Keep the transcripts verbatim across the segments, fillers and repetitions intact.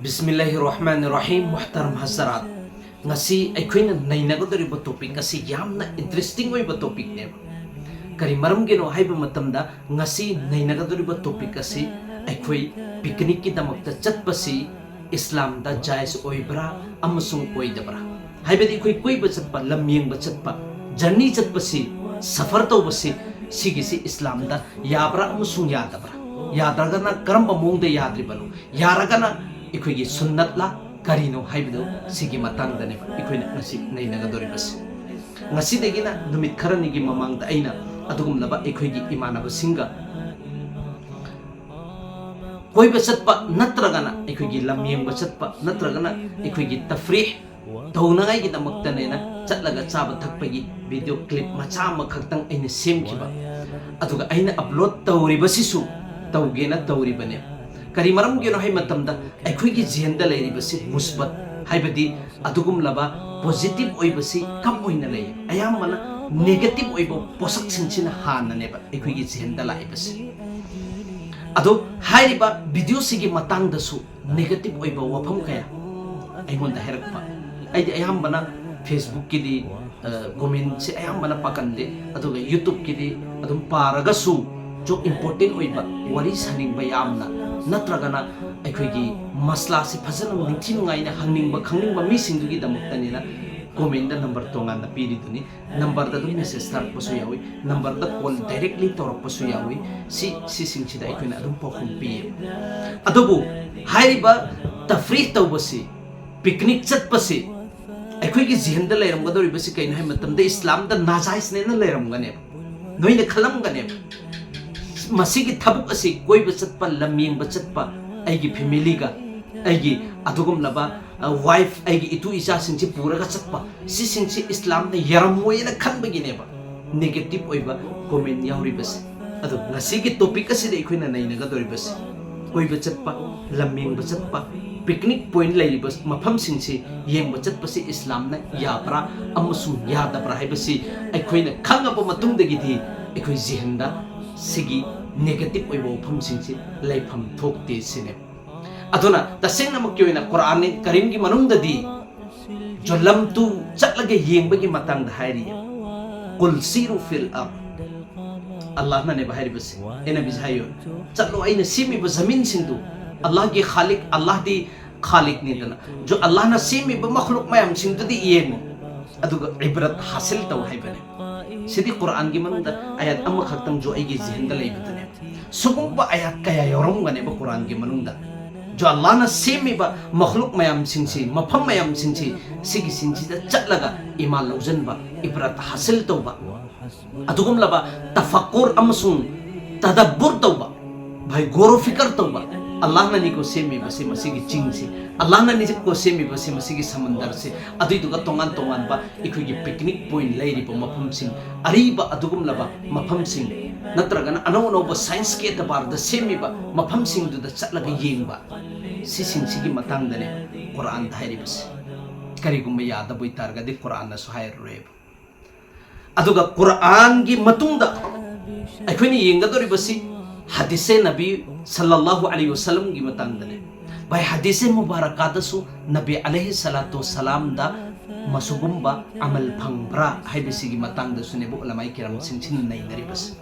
ꯕꯤꯁꯃꯤꯜꯂꯥꯍꯤꯔ ꯔꯍꯃꯥꯅꯤꯔ ꯔꯍꯤꯝ꯫ ꯃꯨꯍꯇꯔꯝ ꯍꯖꯔꯥꯠ, ꯉꯁꯤ ꯑꯩꯈꯣꯏꯅ ꯅꯩꯅꯒꯗꯧꯔꯤꯕ ꯇꯣꯄꯤꯛ ꯑꯁꯤ ꯌꯥꯝꯅ ꯏꯟꯇꯔꯦꯁꯇꯤꯡ ꯑꯣꯏꯕ ꯇꯣꯄꯤꯛꯅꯦꯕ꯫ ꯀꯔꯤ ꯃꯔꯝꯒꯤꯅꯣ ꯍꯥꯏꯕ ꯃꯇꯝꯗ, ꯉꯁꯤ ꯅꯩꯅꯒꯗꯧꯔꯤꯕ ꯇꯣꯄꯤꯛ ꯑꯁꯤ ꯑꯩꯈꯣꯏ ꯄꯤꯛꯅꯤꯛꯀꯤꯗꯃꯛꯇ ꯆꯠꯄꯁꯤ ꯏꯁꯂꯥꯝꯗ ꯖꯥꯏꯖ ꯑꯣꯏꯕ꯭ꯔꯥ ꯑꯃꯁꯨꯡ ꯑꯣꯏꯗꯕ꯭ꯔꯥ? ꯍꯥꯏꯕꯗꯤ ꯑꯩꯈꯣꯏ ꯀꯣꯏꯕ ꯆꯠꯄ, ꯂꯝ ꯌꯦꯡꯕ ꯆꯠꯄ, ꯖꯔꯅꯤ ꯆꯠꯄꯁꯤ, ꯁꯐꯔ ꯇꯧꯕꯁꯤ, ꯁꯤꯒꯤꯁꯤ ꯏꯁꯂꯥꯝꯗ ꯌꯥꯕ꯭ꯔꯥ ꯑꯃꯁꯨꯡ ꯌꯥꯗꯕ꯭ꯔꯥ? ꯌꯥꯗ꯭ꯔꯒꯅ ꯀꯔꯝꯕ ꯃꯑꯣꯡꯗ ꯌꯥꯗ꯭ꯔꯤꯕꯅꯣ? ꯌꯥꯔꯒꯅ ꯑꯩꯈꯣꯏꯒꯤ ꯁꯨꯟꯅꯠꯂꯥ ꯀꯔꯤꯅꯣ ꯍꯥꯏꯕꯗꯨ, ꯁꯤꯒꯤ ꯃꯇꯥꯡꯗꯅꯦꯕ ꯑꯩꯈꯣꯏꯅ ꯉꯁꯤ ꯅꯩꯅꯒꯗꯧꯔꯤꯕꯁꯤ꯫ ꯉꯁꯤꯗꯒꯤꯅ ꯅꯨꯃꯤꯠ ꯈꯔꯅꯤꯒꯤ ꯃꯃꯥꯡꯗ ꯑꯩꯅ ꯑꯗꯨꯒꯨꯝꯂꯕ ꯑꯩꯈꯣꯏꯒꯤ ꯏꯃꯥꯟꯅꯕꯁꯤꯡꯒ ꯀꯣꯏꯕ ꯆꯠꯄ ꯅꯠꯇ꯭ꯔꯒꯅ ꯑꯩꯈꯣꯏꯒꯤ ꯂꯝ ꯌꯦꯡꯕ ꯆꯠꯄ ꯅꯠꯇ꯭ꯔꯒꯅ ꯑꯩꯈꯣꯏꯒꯤ ꯇꯐ꯭ꯔꯤꯍ ꯇꯧꯅꯉꯥꯏꯒꯤꯗꯃꯛꯇꯅꯦꯅ ꯆꯠꯂꯒ ꯆꯥꯕ ꯊꯛꯄꯒꯤ ꯚꯤꯗꯤꯑꯣ ꯀ꯭ꯂꯤꯞ ꯃꯆꯥ ꯑꯃꯈꯛꯇꯪ ꯑꯩꯅ ꯁꯦꯝꯈꯤꯕ꯫ ꯑꯗꯨꯒ ꯑꯩꯅ ꯑꯞꯂꯣꯗ ꯇꯧꯔꯤꯕꯁꯤꯁꯨ ꯇꯧꯒꯦꯅ ꯇꯧꯔꯤꯕꯅꯦ꯫ ꯀꯔꯤ ꯃꯔꯝꯒꯤꯅꯣ ꯍꯥꯏ ꯃꯇꯝꯗ, ꯑꯩꯈꯣꯏꯒꯤ ꯖꯤꯍꯟꯗ ꯂꯩꯔꯤꯕꯁꯤ ꯃꯨꯁꯕꯠ, ꯍꯥꯏꯕꯗꯤ ꯑꯗꯨꯒꯨꯝꯂꯕ ꯄꯣꯖꯤꯇꯤꯚ ꯑꯣꯏꯕꯁꯤ ꯀꯝ ꯑꯣꯏꯅ ꯂꯩ꯫ ꯑꯌꯥꯝꯕꯅ ꯅꯦꯒꯦꯇꯤꯚ ꯑꯣꯏꯕ ꯄꯣꯠꯁꯛꯁꯤꯡꯁꯤꯅ ꯍꯥꯟꯅꯅꯦꯕ ꯑꯩꯈꯣꯏꯒꯤ ꯖꯤꯍꯟꯗ ꯂꯥꯛꯏꯕꯁꯦ꯫ ꯑꯗꯣ ꯍꯥꯏꯔꯤꯕ ꯚꯤꯗꯤꯑꯣꯁꯤꯒꯤ ꯃꯇꯥꯡꯗꯁꯨ ꯅꯦꯒꯦꯇꯤꯚ ꯑꯣꯏꯕ ꯋꯥꯐꯝ ꯀꯌꯥ ꯑꯩꯉꯣꯟꯗ ꯍꯥꯏꯔꯛꯄ꯫ ꯑꯩꯗꯤ ꯑꯌꯥꯝꯕꯅ ꯐꯦꯁꯕꯨꯛꯀꯤꯗꯤ, ꯑ, ꯀꯣꯃꯦꯟꯁꯦ ꯑꯌꯥꯝꯕꯅ ꯄꯥꯀꯟꯗꯦ, ꯑꯗꯨꯒ ꯌꯨꯇ꯭ꯌꯨꯕꯀꯤꯗꯤ ꯑꯗꯨꯝ ꯄꯥꯔꯒꯁꯨ ꯆꯣ ꯏꯝꯄꯣꯔꯇꯦꯟ ꯑꯣꯏꯕ ꯋꯥꯔꯤ ꯁꯥꯅꯤꯡꯕ ꯌꯥꯝꯅ, ꯅꯠꯇ꯭ꯔꯒꯅ ꯑꯩꯈꯣꯏꯒꯤ ꯃꯁꯂꯥꯁꯦ ꯐꯖꯅ ꯅꯤꯡꯊꯤ ꯅꯨꯡꯉꯥꯏꯅ ꯍꯪꯅꯤꯡꯕ ꯈꯪꯅꯤꯡꯕ ꯃꯤꯁꯤꯡꯗꯨꯒꯤꯗꯃꯛꯇꯅꯤꯅ ꯀꯣꯃꯦꯟꯗ ꯅꯝꯕꯔ ꯇꯣꯉꯥꯟꯅ ꯄꯤꯔꯤꯗꯨꯅꯤ꯫ ꯅꯝꯕꯔꯗ ꯑꯗꯨꯝ ꯃꯦꯁꯦꯖ ꯊꯥꯔꯛꯄꯁꯨ ꯌꯥꯎꯏ, ꯅꯝꯕꯔꯗ ꯀꯣꯜ ꯗꯥꯏꯔꯦꯛꯂꯤ ꯇꯧꯔꯛꯄꯁꯨ ꯌꯥꯎꯏ꯫ ꯁꯤ, ꯁꯤꯁꯤꯡꯁꯤꯗ ꯑꯩꯈꯣꯏꯅ ꯑꯗꯨꯝ ꯄꯥꯎꯈꯨꯝ ꯄꯤꯌꯦ꯫ ꯑꯗꯨꯕꯨ ꯍꯥꯏꯔꯤꯕ ꯇꯐ꯭ꯔꯤ ꯇꯧꯕꯁꯤ, ꯄꯤꯛꯅꯤꯛ ꯆꯠꯄꯁꯤ, ꯑꯩꯈꯣꯏꯒꯤ ꯖꯤꯍꯟꯗ ꯂꯩꯔꯝꯒꯗꯧꯔꯤꯕꯁꯤ ꯀꯩꯅꯣ ꯍꯥꯏꯕ ꯃꯇꯝꯗ, ꯏꯁꯂꯥꯝꯗ ꯅꯥꯖꯥꯏꯖꯅꯦꯅ ꯂꯩꯔꯝꯒꯅꯦꯕ꯫ ꯅꯣꯏꯅ ꯈꯜꯂꯝꯒꯅꯦꯕ, ꯃꯁꯤꯒꯤ ꯊꯕꯛ ꯑꯁꯤ, ꯀꯣꯏꯕ ꯆꯠꯄ, ꯂꯝ ꯌꯦꯡꯕ ꯆꯠꯄ, ꯑꯩꯒꯤ ꯐꯦꯃꯤꯂꯤꯒ, ꯑꯩꯒꯤ ꯑꯗꯨꯒꯨꯝꯂꯕ, ꯑ, ꯋꯥꯏꯐ, ꯑꯩꯒꯤ ꯏꯇꯨ ꯏꯆꯥꯁꯤꯡꯁꯤ ꯄꯨꯔꯒ ꯆꯠꯄ, ꯁꯤꯁꯤꯡꯁꯤ ꯏꯁꯂꯥꯝꯅ ꯌꯥꯔꯝꯃꯣꯏꯅ ꯈꯟꯕꯒꯤꯅꯦꯕ ꯅꯦꯒꯦꯇꯤꯚ ꯑꯣꯏꯕ ꯀꯣꯃꯦꯟ ꯌꯥꯎꯔꯤꯕꯁꯦ꯫ ꯑꯗꯣ ꯉꯁꯤꯒꯤ ꯇꯣꯄꯤꯛ ꯑꯁꯤꯗ ꯑꯩꯈꯣꯏꯅ ꯅꯩꯅꯒꯗꯧꯔꯤꯕꯁꯤ, ꯀꯣꯏꯕ ꯆꯠꯄ, ꯂꯝ ꯌꯦꯡꯕ ꯆꯠꯄ, ꯄꯤꯛꯅꯤꯛ ꯄꯣꯏꯟꯠ ꯂꯩꯔꯤꯕ ꯃꯐꯝꯁꯤꯡꯁꯤ ꯌꯦꯡꯕ ꯆꯠꯄꯁꯤ ꯏꯁꯂꯥꯝꯅ ꯌꯥꯕ꯭ꯔꯥ ꯑꯃꯁꯨꯡ ꯌꯥꯗꯕ꯭ꯔꯥ ꯍꯥꯏꯕꯁꯤ ꯑꯩꯈꯣꯏꯅ ꯈꯪꯉꯕ ꯃꯇꯨꯡꯗꯒꯤꯗꯤ ꯑꯩꯈꯣꯏ ꯖꯤꯍꯟꯗ ꯁꯤꯒꯤ ꯅꯦꯒꯦꯇꯤꯚ ꯑꯣꯏꯕ ꯋꯥꯐꯝꯁꯤꯡꯁꯤ ꯂꯩꯐꯝ ꯊꯣꯛꯇꯦ ꯁꯤꯅꯦ꯫ ꯑꯗꯨꯅ ꯇꯁꯦꯡꯅꯃꯛꯀꯤ ꯑꯣꯏꯅ ꯀꯨꯔꯥꯟ ꯀꯔꯤꯝꯒꯤ ꯃꯅꯨꯡꯗꯗꯤ ꯖꯣ ꯂꯝꯇꯨ ꯆꯠꯂꯒ ꯌꯦꯡꯕꯒꯤ ꯃꯇꯥꯡꯗ ꯍꯥꯏꯔꯤ꯫ "Cool ꯁꯤꯔꯨ feel ꯑꯔꯗ"꯫ ꯑꯜꯂꯥꯍꯅꯅꯦꯕ ꯍꯥꯏꯔꯤꯕꯁꯦ꯫ ꯑꯦ ꯅꯕꯤꯁꯦ ꯍꯥꯏꯌꯣ, "ꯆꯠꯂꯣ, ꯑꯩꯅ ꯁꯦꯝꯃꯤꯕ ꯖꯃꯤꯟꯁꯤꯡꯗꯨ, ꯑꯜꯂꯥꯍꯒꯤ ꯈꯥꯂꯤꯛ, ꯑꯜꯂꯥꯍꯗꯤ ꯈꯥꯂꯤꯛꯅꯤꯗꯅ, ꯖꯣ ꯑꯜꯂꯥꯍꯅ ꯁꯦꯝꯃꯤꯕ ꯃꯈꯂꯨꯛ ꯃꯌꯥꯝꯁꯤꯡꯗꯨꯗꯤ ꯌꯦꯡꯉꯨ, ꯑꯗꯨꯒ ꯏꯕ꯭ꯔꯠ ꯍꯥꯁꯤꯜ ꯇꯧ" ꯍꯥꯏꯕꯅꯦ꯫ ꯁꯤꯗꯤ ꯀꯨꯔꯥꯟꯒꯤ ꯃꯅꯨꯡꯗ ꯑꯌꯥꯠ ꯑꯃꯈꯛꯇꯪ ꯖꯣ ꯑꯩꯒꯤ ꯖꯤꯍꯟꯗ ꯂꯩꯕꯗꯨꯅꯦ꯫ ꯁꯤꯒꯨꯝꯕ ꯑꯌꯥꯠ ꯀꯌꯥ ꯌꯥꯎꯔꯝꯒꯅꯦꯕ ꯀꯨꯔꯥꯟꯒꯤ ꯃꯅꯨꯡꯗ꯫ ꯖꯣ ꯑꯜꯂꯥꯍꯅ ꯁꯦꯝꯃꯤꯕ ꯃꯈꯂꯨꯛ ꯃꯌꯥꯝꯁꯤꯡꯁꯤ, ꯃꯐꯝ ꯃꯌꯥꯝꯁꯤꯡꯁꯤ, ꯁꯤꯒꯤꯁꯤꯡꯁꯤꯗ ꯆꯠꯂꯒ ꯏꯃꯥꯟ ꯂꯧꯁꯤꯟꯕ, ꯏꯕ꯭ꯔꯠ ꯍꯥꯁꯤꯜ ꯇꯧꯕ, ꯑꯗꯨꯒꯨꯝꯂꯕ ꯇꯐꯛꯀꯨꯔ ꯑꯃꯁꯨꯡ ꯇꯗꯕꯨꯔ ꯇꯧꯕ, ꯚꯥꯏ, ꯒꯣꯔꯣ ꯐꯤꯀꯔ ꯇꯧꯕ꯫ ꯑꯜꯂꯥꯍꯅꯅꯤꯀꯣ ꯁꯦꯝꯃꯤꯕꯁꯦ ꯃꯁꯤꯒꯤ ꯆꯤꯡꯁꯤ, ꯑꯜꯂꯥꯍꯅꯅꯤꯀꯣ ꯁꯦꯝꯃꯤꯕꯁꯦ ꯃꯁꯤꯒꯤ ꯁꯃꯟꯗꯔꯁꯦ, ꯑꯗꯨꯏꯗꯨꯒ ꯇꯣꯉꯥꯟ ꯇꯣꯉꯥꯟꯕ ꯑꯩꯈꯣꯏꯒꯤ ꯄꯤꯛꯅꯤꯛ ꯄꯣꯏꯟ ꯂꯩꯔꯤꯕ ꯃꯐꯝꯁꯤꯡ, ꯑꯔꯤꯕ ꯑꯗꯨꯒꯨꯝꯂꯕ ꯃꯐꯝꯁꯤꯡ, ꯅꯠꯇ꯭ꯔꯒꯅ ꯑꯅꯧ ꯑꯅꯧꯕ ꯁꯥꯏꯟꯁꯀꯤ ꯑꯦꯇꯕꯥꯔꯗ ꯁꯦꯝꯃꯤꯕ ꯃꯐꯝꯁꯤꯡꯗꯨꯗ ꯆꯠꯂꯒ ꯌꯦꯡꯕ, ꯁꯤꯁꯤꯡꯁꯤꯒꯤ ꯃꯇꯥꯡꯗꯅꯦ ꯀꯨꯔꯥꯟꯗ ꯍꯥꯏꯔꯤꯕꯁꯦ꯫ ꯀꯔꯤꯒꯨꯝꯕ ꯌꯥꯗꯕ ꯑꯣꯏꯇꯥꯔꯒꯗꯤ ꯀꯨꯔꯥꯟꯅꯁꯨ ꯍꯥꯏꯔꯔꯣꯏꯕ꯫ ꯑꯗꯨꯒ ꯀꯨꯔꯥꯟꯒꯤ ꯃꯇꯨꯡꯗ ꯑꯩꯈꯣꯏꯅ ꯌꯦꯡꯒꯗꯧꯔꯤꯕꯁꯤ ꯍꯗꯤꯁꯦ ꯅꯕꯤ ꯁꯜꯂꯜꯂꯥꯍꯨ ꯑꯂꯩꯍꯤ ꯋꯁꯜꯂꯝꯒꯤ ꯃꯇꯥꯡꯗꯅꯦ꯫ ꯚꯥꯏ, ꯍꯗꯤꯁꯦ ꯃꯨꯕꯥꯔꯀꯥꯗꯁꯨ ꯅꯕꯤ ꯑꯂꯩꯍꯤ ꯁꯂꯥꯇꯨ ꯋꯁꯂꯥꯝꯗ ꯃꯁꯤꯒꯨꯝꯕ ꯑꯃꯜ ꯐꯪꯕ꯭ꯔꯥ ꯍꯥꯏꯕꯁꯤꯒꯤ ꯃꯇꯥꯡꯗꯁꯨꯅꯦꯕ ꯎꯂꯃꯥꯏ ꯀꯤꯔꯥꯝꯁꯤꯡꯁꯤꯅ ꯅꯩꯅꯔꯤꯕꯁꯦ꯫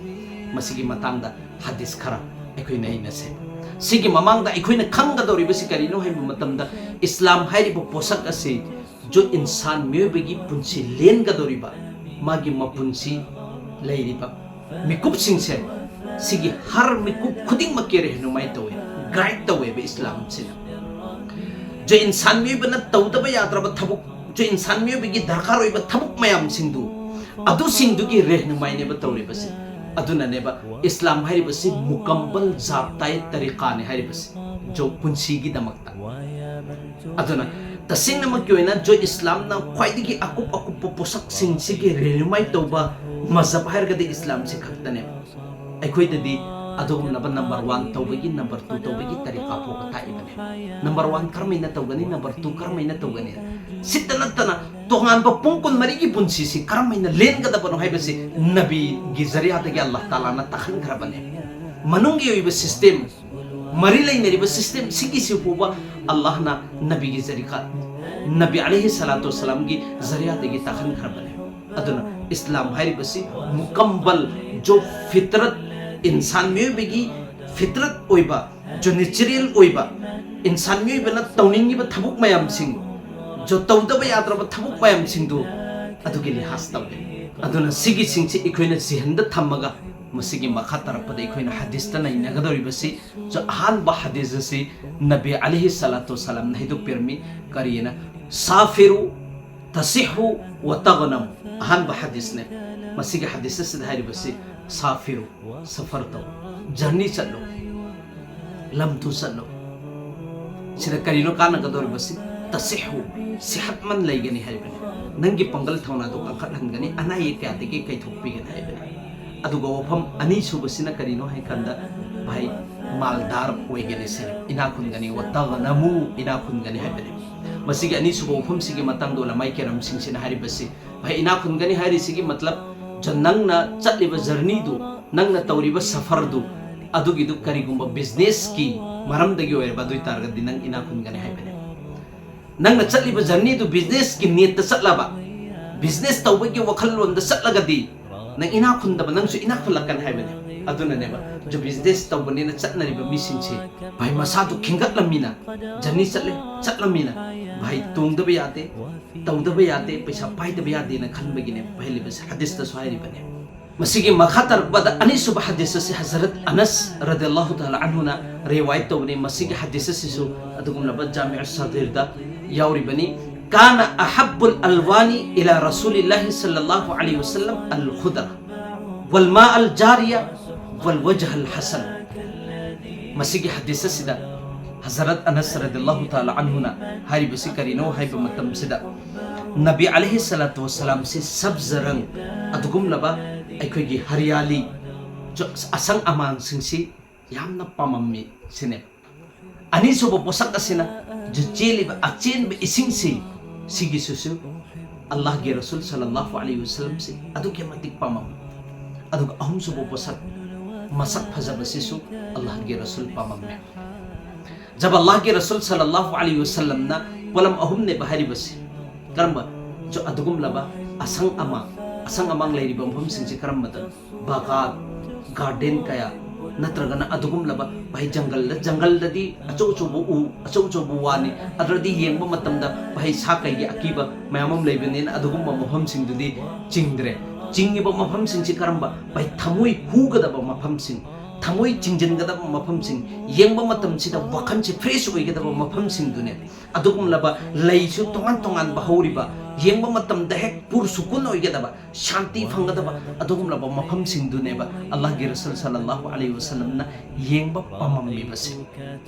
ꯃꯁꯤꯒꯤ ꯃꯇꯥꯡꯗ ꯍꯗꯤꯁ ꯈꯔ ꯑꯩꯈꯣꯏ ꯅꯩꯅꯁꯦ꯫ ꯁꯤꯒꯤ ꯃꯃꯥꯡꯗ ꯑꯩꯈꯣꯏꯅ ꯈꯪꯒꯗꯧꯔꯤꯕꯁꯤ ꯀꯔꯤꯅꯣ ꯍꯥꯏꯕ ꯃꯇꯝꯗ, ꯏꯁꯂꯥꯝ ꯍꯥꯏꯔꯤꯕ ꯄꯣꯠꯁꯛ ꯑꯁꯤ ꯖꯣ ꯏꯟꯁꯥꯟ ꯃꯤꯑꯣꯏꯕꯒꯤ ꯄꯨꯟꯁꯤ ꯂꯦꯟꯒꯗꯧꯔꯤꯕ, ꯃꯥꯒꯤ ꯃꯄꯨꯟꯁꯤ ꯂꯩꯔꯤꯕ ꯃꯤꯀꯨꯞꯁꯤꯡꯁꯦ, ꯁꯤꯒꯤ ꯍꯔ ꯃꯤꯀꯨꯞ ꯈꯨꯗꯤꯡꯃꯛꯀꯤ ꯔꯦꯍꯅꯨꯃꯥꯏ ꯇꯧꯋꯦ, ꯒꯥꯏꯗ ꯇꯧꯋꯦꯕ ꯏꯁꯂꯥꯝꯁꯤꯅ꯫ ꯖꯣ ꯏꯟꯁꯥꯟ ꯃꯤꯑꯣꯏꯕꯅ ꯇꯧꯗꯕ ꯌꯥꯗ꯭ꯔꯕ ꯊꯕꯛ, ꯖꯣ ꯏꯟꯁꯥꯟ ꯃꯤꯑꯣꯏꯕꯒꯤ ꯗꯔꯀꯥꯔ ꯑꯣꯏꯕ ꯊꯕꯛ ꯃꯌꯥꯝꯁꯤꯡꯗꯨ, ꯑꯗꯨꯁꯤꯡꯗꯨꯒꯤ ꯔꯦꯍꯅꯨꯃꯥꯏꯅꯦꯕ ꯇꯧꯔꯤꯕꯁꯤ꯫ ꯑꯗꯨꯅꯅꯦꯕ ꯏꯁꯂꯥꯝ ꯍꯥꯏꯔꯤꯕꯁꯤ ꯃꯨꯀꯝꯕꯜ ꯖꯥꯕꯇꯥꯏ ꯇꯔꯤꯀꯥꯅꯤ ꯍꯥꯏꯔꯤꯕꯁꯤ, ꯖꯣ ꯄꯨꯟꯁꯤꯒꯤꯗꯃꯛꯇ꯫ ꯑꯗꯨꯅ ꯇꯁꯦꯡꯅꯃꯛꯀꯤ ꯑꯣꯏꯅ ꯖꯣ ꯏꯁꯂꯥꯝꯅ ꯈ꯭ꯋꯥꯏꯗꯒꯤ ꯑꯀꯨꯞ ꯑꯀꯨꯞꯄ ꯄꯣꯠꯁꯛꯁꯤꯡꯁꯤꯒꯤ ꯔꯦꯍꯅꯨꯃꯥꯏ ꯇꯧꯕ ꯃꯖꯍꯕ ꯍꯥꯏꯔꯒꯗꯤ ꯏꯁꯂꯥꯝꯁꯤ ꯈꯛꯇꯅꯦꯕ꯫ ꯑꯩꯈꯣꯏꯗꯗꯤ ꯑꯗꯨꯒꯨꯝꯂꯕ ꯅꯝꯕꯔ ꯋꯥꯟ ꯇꯧꯕꯒꯤ, ꯅꯝꯕꯔ ꯇꯨ ꯇꯧꯕꯒꯤ ꯇꯔꯤꯀꯥ ꯐꯥꯎꯕ ꯇꯥꯛꯏꯕꯅꯦ꯫ ꯅꯝꯕꯔ ꯋꯥꯟ ꯀꯔꯝꯍꯥꯏꯅ ꯇꯧꯒꯅꯤ, ꯅꯝꯕꯔ ꯇꯨ ꯀꯔꯝꯍꯥꯏꯅ ꯇꯧꯒꯅꯤ? ꯁꯤꯇ ꯅꯠꯇꯅ ꯇꯣꯉꯥꯟꯕ ꯄꯨꯡ ꯀꯨꯟꯃꯔꯤꯒꯤ ꯄꯨꯟꯁꯤꯁꯤ ꯀꯔꯝꯍꯥꯏꯅ ꯂꯦꯟꯒꯗꯕꯅꯣ ꯍꯥꯏꯕꯁꯤ ꯅꯕꯤꯒꯤ ꯖꯔꯤꯌꯥꯗꯒꯤ ꯑꯜꯂꯥꯍ ꯇꯥꯂꯥꯅ ꯇꯥꯛꯍꯟꯈ꯭ꯔꯕꯅꯦ꯫ ꯃꯅꯨꯡꯒꯤ ꯑꯣꯏꯕ ꯁꯤꯁꯇꯦꯝ, ꯃꯔꯤ ꯂꯩꯅꯔꯤꯕ system ꯁꯤꯒꯤꯁꯤ ꯐꯥꯎꯕ ꯑꯜꯂꯥꯍꯅ ꯅꯕꯤꯒꯤ ꯖꯔꯤꯀꯥ, ꯅꯕꯤ ꯑꯂꯩꯍꯤ ꯁꯂꯥꯇꯨ ꯋꯁꯂꯥꯝꯒꯤ ꯖꯔꯤꯌꯥꯗꯒꯤ ꯇꯥꯛꯍꯟꯈ꯭ꯔꯕꯅꯦ꯫ ꯑꯗꯨꯅ ꯏꯁꯂꯥꯝ ꯍꯥꯏꯔꯤꯕꯁꯤ ꯃꯨꯀꯝꯕꯜ, ꯖꯣ ꯐꯤꯇ꯭ꯔꯠ, ꯏꯟꯁꯥꯟ ꯃꯤꯑꯣꯏꯕꯒꯤ ꯐꯤꯇ꯭ꯔꯠ ꯑꯣꯏꯕ, ꯖꯣ ꯅꯦꯆꯔꯦꯜ ꯑꯣꯏꯕ, ꯏꯟꯁꯥꯟ ꯃꯤꯑꯣꯏꯕꯅ ꯇꯧꯅꯤꯡꯉꯤꯕ ꯊꯕꯛ ꯃꯌꯥꯝꯁꯤꯡ, ꯖꯣ ꯇꯧꯗꯕ ꯌꯥꯗ꯭ꯔꯕ ꯊꯕꯛ ꯃꯌꯥꯝꯁꯤꯡꯗꯨ ꯑꯗꯨꯒꯤ ꯂꯤꯍꯥꯖ ꯇꯧꯋꯦ꯫ ꯑꯗꯨꯅ ꯁꯤꯒꯤꯁꯤꯡꯁꯤ ꯑꯩꯈꯣꯏꯅ ꯖꯤꯍꯟꯗ ꯊꯝꯃꯒ ꯃꯁꯤꯒꯤ ꯃꯈꯥ ꯇꯥꯔꯛꯄꯗ ꯑꯩꯈꯣꯏꯅ ꯍꯗꯤꯁꯇ ꯅꯩꯅꯒꯗꯧꯔꯤꯕꯁꯤ, ꯖꯣ ꯑꯍꯥꯟꯕ ꯍꯗꯤꯁ ꯑꯁꯤ ꯅꯕꯤ ꯑꯂꯩꯍꯤ ꯁꯂꯥꯇꯨ ꯋꯁꯂꯥꯝꯅ ꯍꯥꯏꯗꯣꯛꯄꯤꯔꯝꯃꯤ꯫ ꯀꯔꯤꯅ? ꯁꯥꯐꯤꯔꯨ ꯇꯁꯤꯍꯨ ꯋ ꯇꯒꯅꯝ꯫ ꯑꯍꯥꯟꯕ ꯍꯗꯤꯁꯅꯦ꯫ ꯃꯁꯤꯒꯤ ꯍꯗꯤꯁ ꯑꯁꯤꯗ ꯍꯥꯏꯔꯤꯕꯁꯤ, ꯁꯥꯐꯤꯔꯨ, ꯁꯐꯔ ꯇꯧ, ꯖꯔꯅꯤ ꯆꯠꯂꯨ, ꯂꯝ ꯇꯨ ꯆꯠꯂꯨ꯫ ꯁꯤꯗ ꯀꯔꯤꯅꯣ ꯀꯥꯟꯅꯒꯗꯧꯔꯤꯕꯁꯤ? ꯇꯁꯤꯍꯨ, ꯁꯤꯍꯠꯃꯟ ꯂꯩꯒꯅꯤ ꯍꯥꯏꯕꯅꯤ꯫ ꯅꯪꯒꯤ ꯄꯥꯡꯒꯜ ꯊꯧꯅꯥꯗꯨ ꯀꯟꯈꯠꯍꯟꯒꯅꯤ, ꯑꯅꯥ ꯑꯌꯦꯛ ꯀꯌꯥꯗꯒꯤ ꯀꯩꯊꯣꯛꯄꯤꯒꯅꯤ ꯍꯥꯏꯕꯅꯤ꯫ ꯑꯗꯨꯒ ꯋꯥꯐꯝ ꯑꯅꯤꯁꯨꯕꯁꯤꯅ ꯀꯔꯤꯅꯣ ꯍꯥꯏꯀꯥꯟꯗ, ꯚꯥꯏ, ꯃꯥꯜꯗꯥꯔ ꯑꯣꯏꯒꯅꯤ ꯁꯤꯅꯤ, ꯏꯅꯥꯛ ꯈꯨꯟꯒꯅꯤ, ꯋ ꯇꯒꯅꯃꯨ, ꯏꯅꯥꯛ ꯈꯨꯟꯒꯅꯤ ꯍꯥꯏꯕꯅꯤ꯫ ꯃꯁꯤꯒꯤ ꯑꯅꯤꯁꯨꯕ ꯋꯥꯐꯝꯁꯤꯒꯤ ꯃꯇꯥꯡꯗ ꯎꯂꯃꯥꯏ ꯀꯦꯔꯥꯝꯁꯤꯡꯁꯤꯅ ꯍꯥꯏꯔꯤꯕꯁꯤ, ꯚꯥꯏ, ꯏꯅꯥꯛ ꯈꯨꯟꯒꯅꯤ ꯍꯥꯏꯔꯤꯁꯤꯒꯤ ꯃꯇꯂꯕ, ꯖꯣ ꯅꯪꯅ ꯆꯠꯂꯤꯕ ꯖꯔꯅꯤꯗꯨ, ꯅꯪꯅ ꯇꯧꯔꯤꯕ ꯁꯐꯔꯗꯨ, ꯑꯗꯨꯒꯤꯗꯨ ꯀꯔꯤꯒꯨꯝꯕ ꯕꯤꯖꯤꯅꯦꯁꯀꯤ ꯃꯔꯝꯗꯒꯤ ꯑꯣꯏꯔꯕ ꯑꯗꯨ ꯑꯣꯏꯇꯥꯔꯒꯗꯤ ꯅꯪ ꯏꯅꯥꯛ ꯈꯨꯟꯒꯅꯤ ꯍꯥꯏꯕꯅꯤ꯫ ꯅꯪꯅ ꯆꯠꯂꯤꯕ ꯖꯔꯅꯤꯗꯨ ꯕꯤꯖꯤꯅꯦꯁꯀꯤ ꯅꯦꯠꯇ ꯆꯠꯂꯕ, ꯕꯤꯖꯤꯅꯦꯁ ꯇꯧꯕꯒꯤ ꯋꯥꯈꯜꯂꯣꯟꯗ ꯆꯠꯂꯒꯗꯤ ꯅꯪ ꯏꯅꯥꯛ ꯈꯨꯟꯗꯕ, ꯅꯪꯁꯨ ꯏꯅꯥꯛ ꯈꯨꯜꯂꯛꯀꯅꯤ ꯍꯥꯏꯕꯅꯤ꯫ ꯑꯗꯨꯅꯅꯦꯕ, ꯖꯣ ꯕꯤꯖꯤꯅꯦꯁ ꯇꯧꯕꯅꯤꯅ ꯆꯠꯅꯔꯤꯕ ꯃꯤꯁꯤꯡꯁꯦ, ꯚꯥꯏ, ꯃꯁꯥꯗꯨ ꯈꯤꯡꯒꯠꯂꯝꯃꯤꯅ, ꯖꯔꯅꯤ ꯆꯠꯂꯦ, ꯆꯠꯂꯝꯃꯤꯅ, ꯚꯥꯏ, ꯇꯣꯡꯗꯕ ꯌꯥꯗꯦ, ꯇꯧꯗꯕ ꯌꯥꯗꯦ, ꯄꯩꯁꯥ ꯄꯥꯏꯗꯕ ꯌꯥꯗꯦꯅ ꯈꯟꯕꯒꯤꯅꯦ ꯍꯥꯏꯔꯤꯕꯁꯦ, ꯍꯗꯤꯁꯇꯁꯨ ꯍꯥꯏꯔꯤꯕꯅꯦ꯫ ꯃꯁꯤꯒꯤ ꯃꯈꯥ ꯇꯥꯔꯛꯄꯗ ꯑꯅꯤꯁꯨꯕ ꯍꯗꯤꯁ ꯑꯁꯤ ꯍꯖꯔꯠ ꯑꯅꯁ ꯔꯗꯤꯌꯜꯂꯥꯍꯨ ꯇꯥꯂꯥ ꯑꯟꯍꯨꯅ ꯔꯤꯋꯥꯌꯠ ꯇꯧꯕꯅꯤ꯫ ꯃꯁꯤꯒꯤ ꯍꯗꯤꯁ ꯑꯁꯤꯁꯨ ꯑꯗꯨꯒꯨꯝꯂꯕ ꯖꯥꯃꯤꯑ ꯁꯒꯤꯔꯗ ꯌꯥꯎꯔꯤꯕꯅꯤ꯫ كان أحب الألوان إلى رسول الله صلى الله عليه وسلم الخضر والماء الجاري والوجه الحسن. ꯃꯁꯤꯒꯤ ꯍꯗꯤꯁ ꯑꯁꯤꯗ ꯍꯖꯔꯠ ꯑꯅꯁ ꯔꯗꯤꯌꯜꯂꯥꯍꯨ ꯇꯥꯂꯥ ꯑꯟꯍꯨꯅ ꯍꯥꯏꯔꯤꯕꯁꯤ ꯀꯔꯤꯅꯣ ꯍꯥꯏꯕ ꯃꯇꯝꯁꯤꯗ, ꯅꯕꯤ ꯑꯂꯩꯍꯤ ꯁꯂꯥꯇꯨ ꯋꯁꯂꯥꯝꯁꯤ ꯁꯕꯖ ꯔꯪ, ꯑꯗꯨꯒꯨꯝꯂꯕ ꯑꯩꯈꯣꯏꯒꯤ ꯍꯔꯤꯌꯥꯂꯤ, ꯆ-, ꯑꯁꯪ ꯑꯃꯥꯟꯁꯤꯡꯁꯤ ꯌꯥꯝꯅ ꯄꯥꯝꯃꯝꯃꯤ ꯁꯤꯅꯦ꯫ ꯑꯅꯤꯁꯨꯕ ꯄꯣꯠꯁꯛ ꯑꯁꯤꯅ ꯆꯦꯜꯂꯤꯕ ꯑꯆꯦꯟꯕ ꯏꯁꯤꯡꯁꯤ, ꯁꯤꯒꯤꯁꯤꯁꯨ ꯑꯜꯂꯥꯍꯒꯤ ꯔꯁꯨꯜ ꯁꯜꯂꯜꯂꯥꯍꯨ ꯑꯂꯩꯍꯤ ꯋꯁꯜꯂꯝꯁꯤ ꯑꯗꯨꯛꯀꯤ ꯃꯇꯤꯛ ꯄꯥꯝꯃꯝꯃꯤ꯫ ꯑꯗꯨꯒ ꯑꯍꯨꯝꯁꯨꯕ ꯄꯣꯠꯁꯛ, ꯃꯁꯛ ꯐꯖꯕꯁꯤꯁꯨ ꯑꯜꯂꯥꯍꯒꯤ ꯔꯁꯨꯜ ꯄꯥꯝꯃꯝꯃꯦ꯫ ꯖꯕ ꯑꯜꯂꯥꯍꯒꯤ ꯔꯁꯨꯜ ꯁꯜꯂꯜꯂꯥꯍꯨ ꯑꯂꯩꯍꯤ ꯋꯁꯜꯂꯝꯅ ꯄꯣꯠꯂꯝ ꯑꯍꯨꯝꯅꯦꯕ ꯍꯥꯏꯔꯤꯕꯁꯤ꯫ ꯀꯔꯝꯕ? ꯖ-, ꯑꯗꯨꯒꯨꯝꯂꯕ ꯑꯁꯪ ꯑꯃꯥꯡ, ꯑꯁꯪ ꯑꯃꯥꯡ ꯂꯩꯔꯤꯕ ꯃꯐꯝꯁꯤꯡꯁꯤ ꯀꯔꯝꯕꯗꯅꯣ? ꯕꯒꯥꯟ, ꯒꯥꯔꯗꯦꯟ ꯀꯌꯥ, ꯅꯠꯇ꯭ꯔꯒꯅ ꯑꯗꯨꯒꯨꯝꯂꯕ ꯚꯥꯏ ꯖꯪꯒꯜꯗ, ꯖꯪꯒꯜꯗꯗꯤ ꯑꯆꯧ ꯑꯆꯧꯕ ꯎ, ꯑꯆꯧ ꯑꯆꯧꯕ ꯋꯥꯅꯤ꯫ ꯑꯗꯨꯗꯤ ꯌꯦꯡꯕ ꯃꯇꯝꯗ ꯚꯥꯏ ꯁꯥ ꯀꯩꯒꯤ ꯑꯀꯤꯕ ꯃꯌꯥꯝ ꯑꯃ ꯂꯩꯕꯅꯤꯅ ꯑꯗꯨꯒꯨꯝꯕ ꯃꯐꯝꯁꯤꯡꯗꯨꯗꯤ ꯆꯤꯡꯗ꯭ꯔꯦ꯫ ꯆꯤꯡꯉꯤꯕ ꯃꯐꯝꯁꯤꯡꯁꯤ ꯀꯔꯝꯕ? ꯚꯥꯏ ꯊꯃꯣꯏ ꯍꯨꯒꯗꯕ ꯃꯐꯝꯁꯤꯡ, ꯊꯃꯣꯏ ꯆꯤꯡꯁꯤꯟꯒꯗꯕ ꯃꯐꯝꯁꯤꯡ, ꯌꯦꯡꯕ ꯃꯇꯝꯁꯤꯗ ꯋꯥꯈꯜꯁꯤ ꯐ꯭ꯔꯦꯁ ꯑꯣꯏꯒꯗꯕ ꯃꯐꯝꯁꯤꯡꯗꯨꯅꯦ꯫ ꯑꯗꯨꯒꯨꯝꯂꯕ ꯂꯩꯁꯨ ꯇꯣꯉꯥꯟ ꯇꯣꯉꯥꯟꯕ ꯍꯧꯔꯤꯕ, ꯌꯦꯡꯕ ꯃꯇꯝꯗ ꯍꯦꯛ ꯄꯨꯔ ꯁꯨꯀꯨꯟ ꯑꯣꯏꯒꯗꯕ, ꯁꯥꯟꯇꯤ ꯐꯪꯒꯗꯕ ꯑꯗꯨꯒꯨꯝꯂꯕ ꯃꯐꯝꯁꯤꯡꯗꯨꯅꯦꯕ ꯑꯜꯂꯥꯍꯒꯤ ꯔꯁꯨꯜ ꯁꯜꯂꯜꯂꯥꯍꯨ ꯑꯂꯩꯍꯤ ꯋꯁꯜꯂꯝꯅ ꯌꯦꯡꯕ ꯄꯥꯝꯃꯝꯃꯤꯕꯁꯦ꯫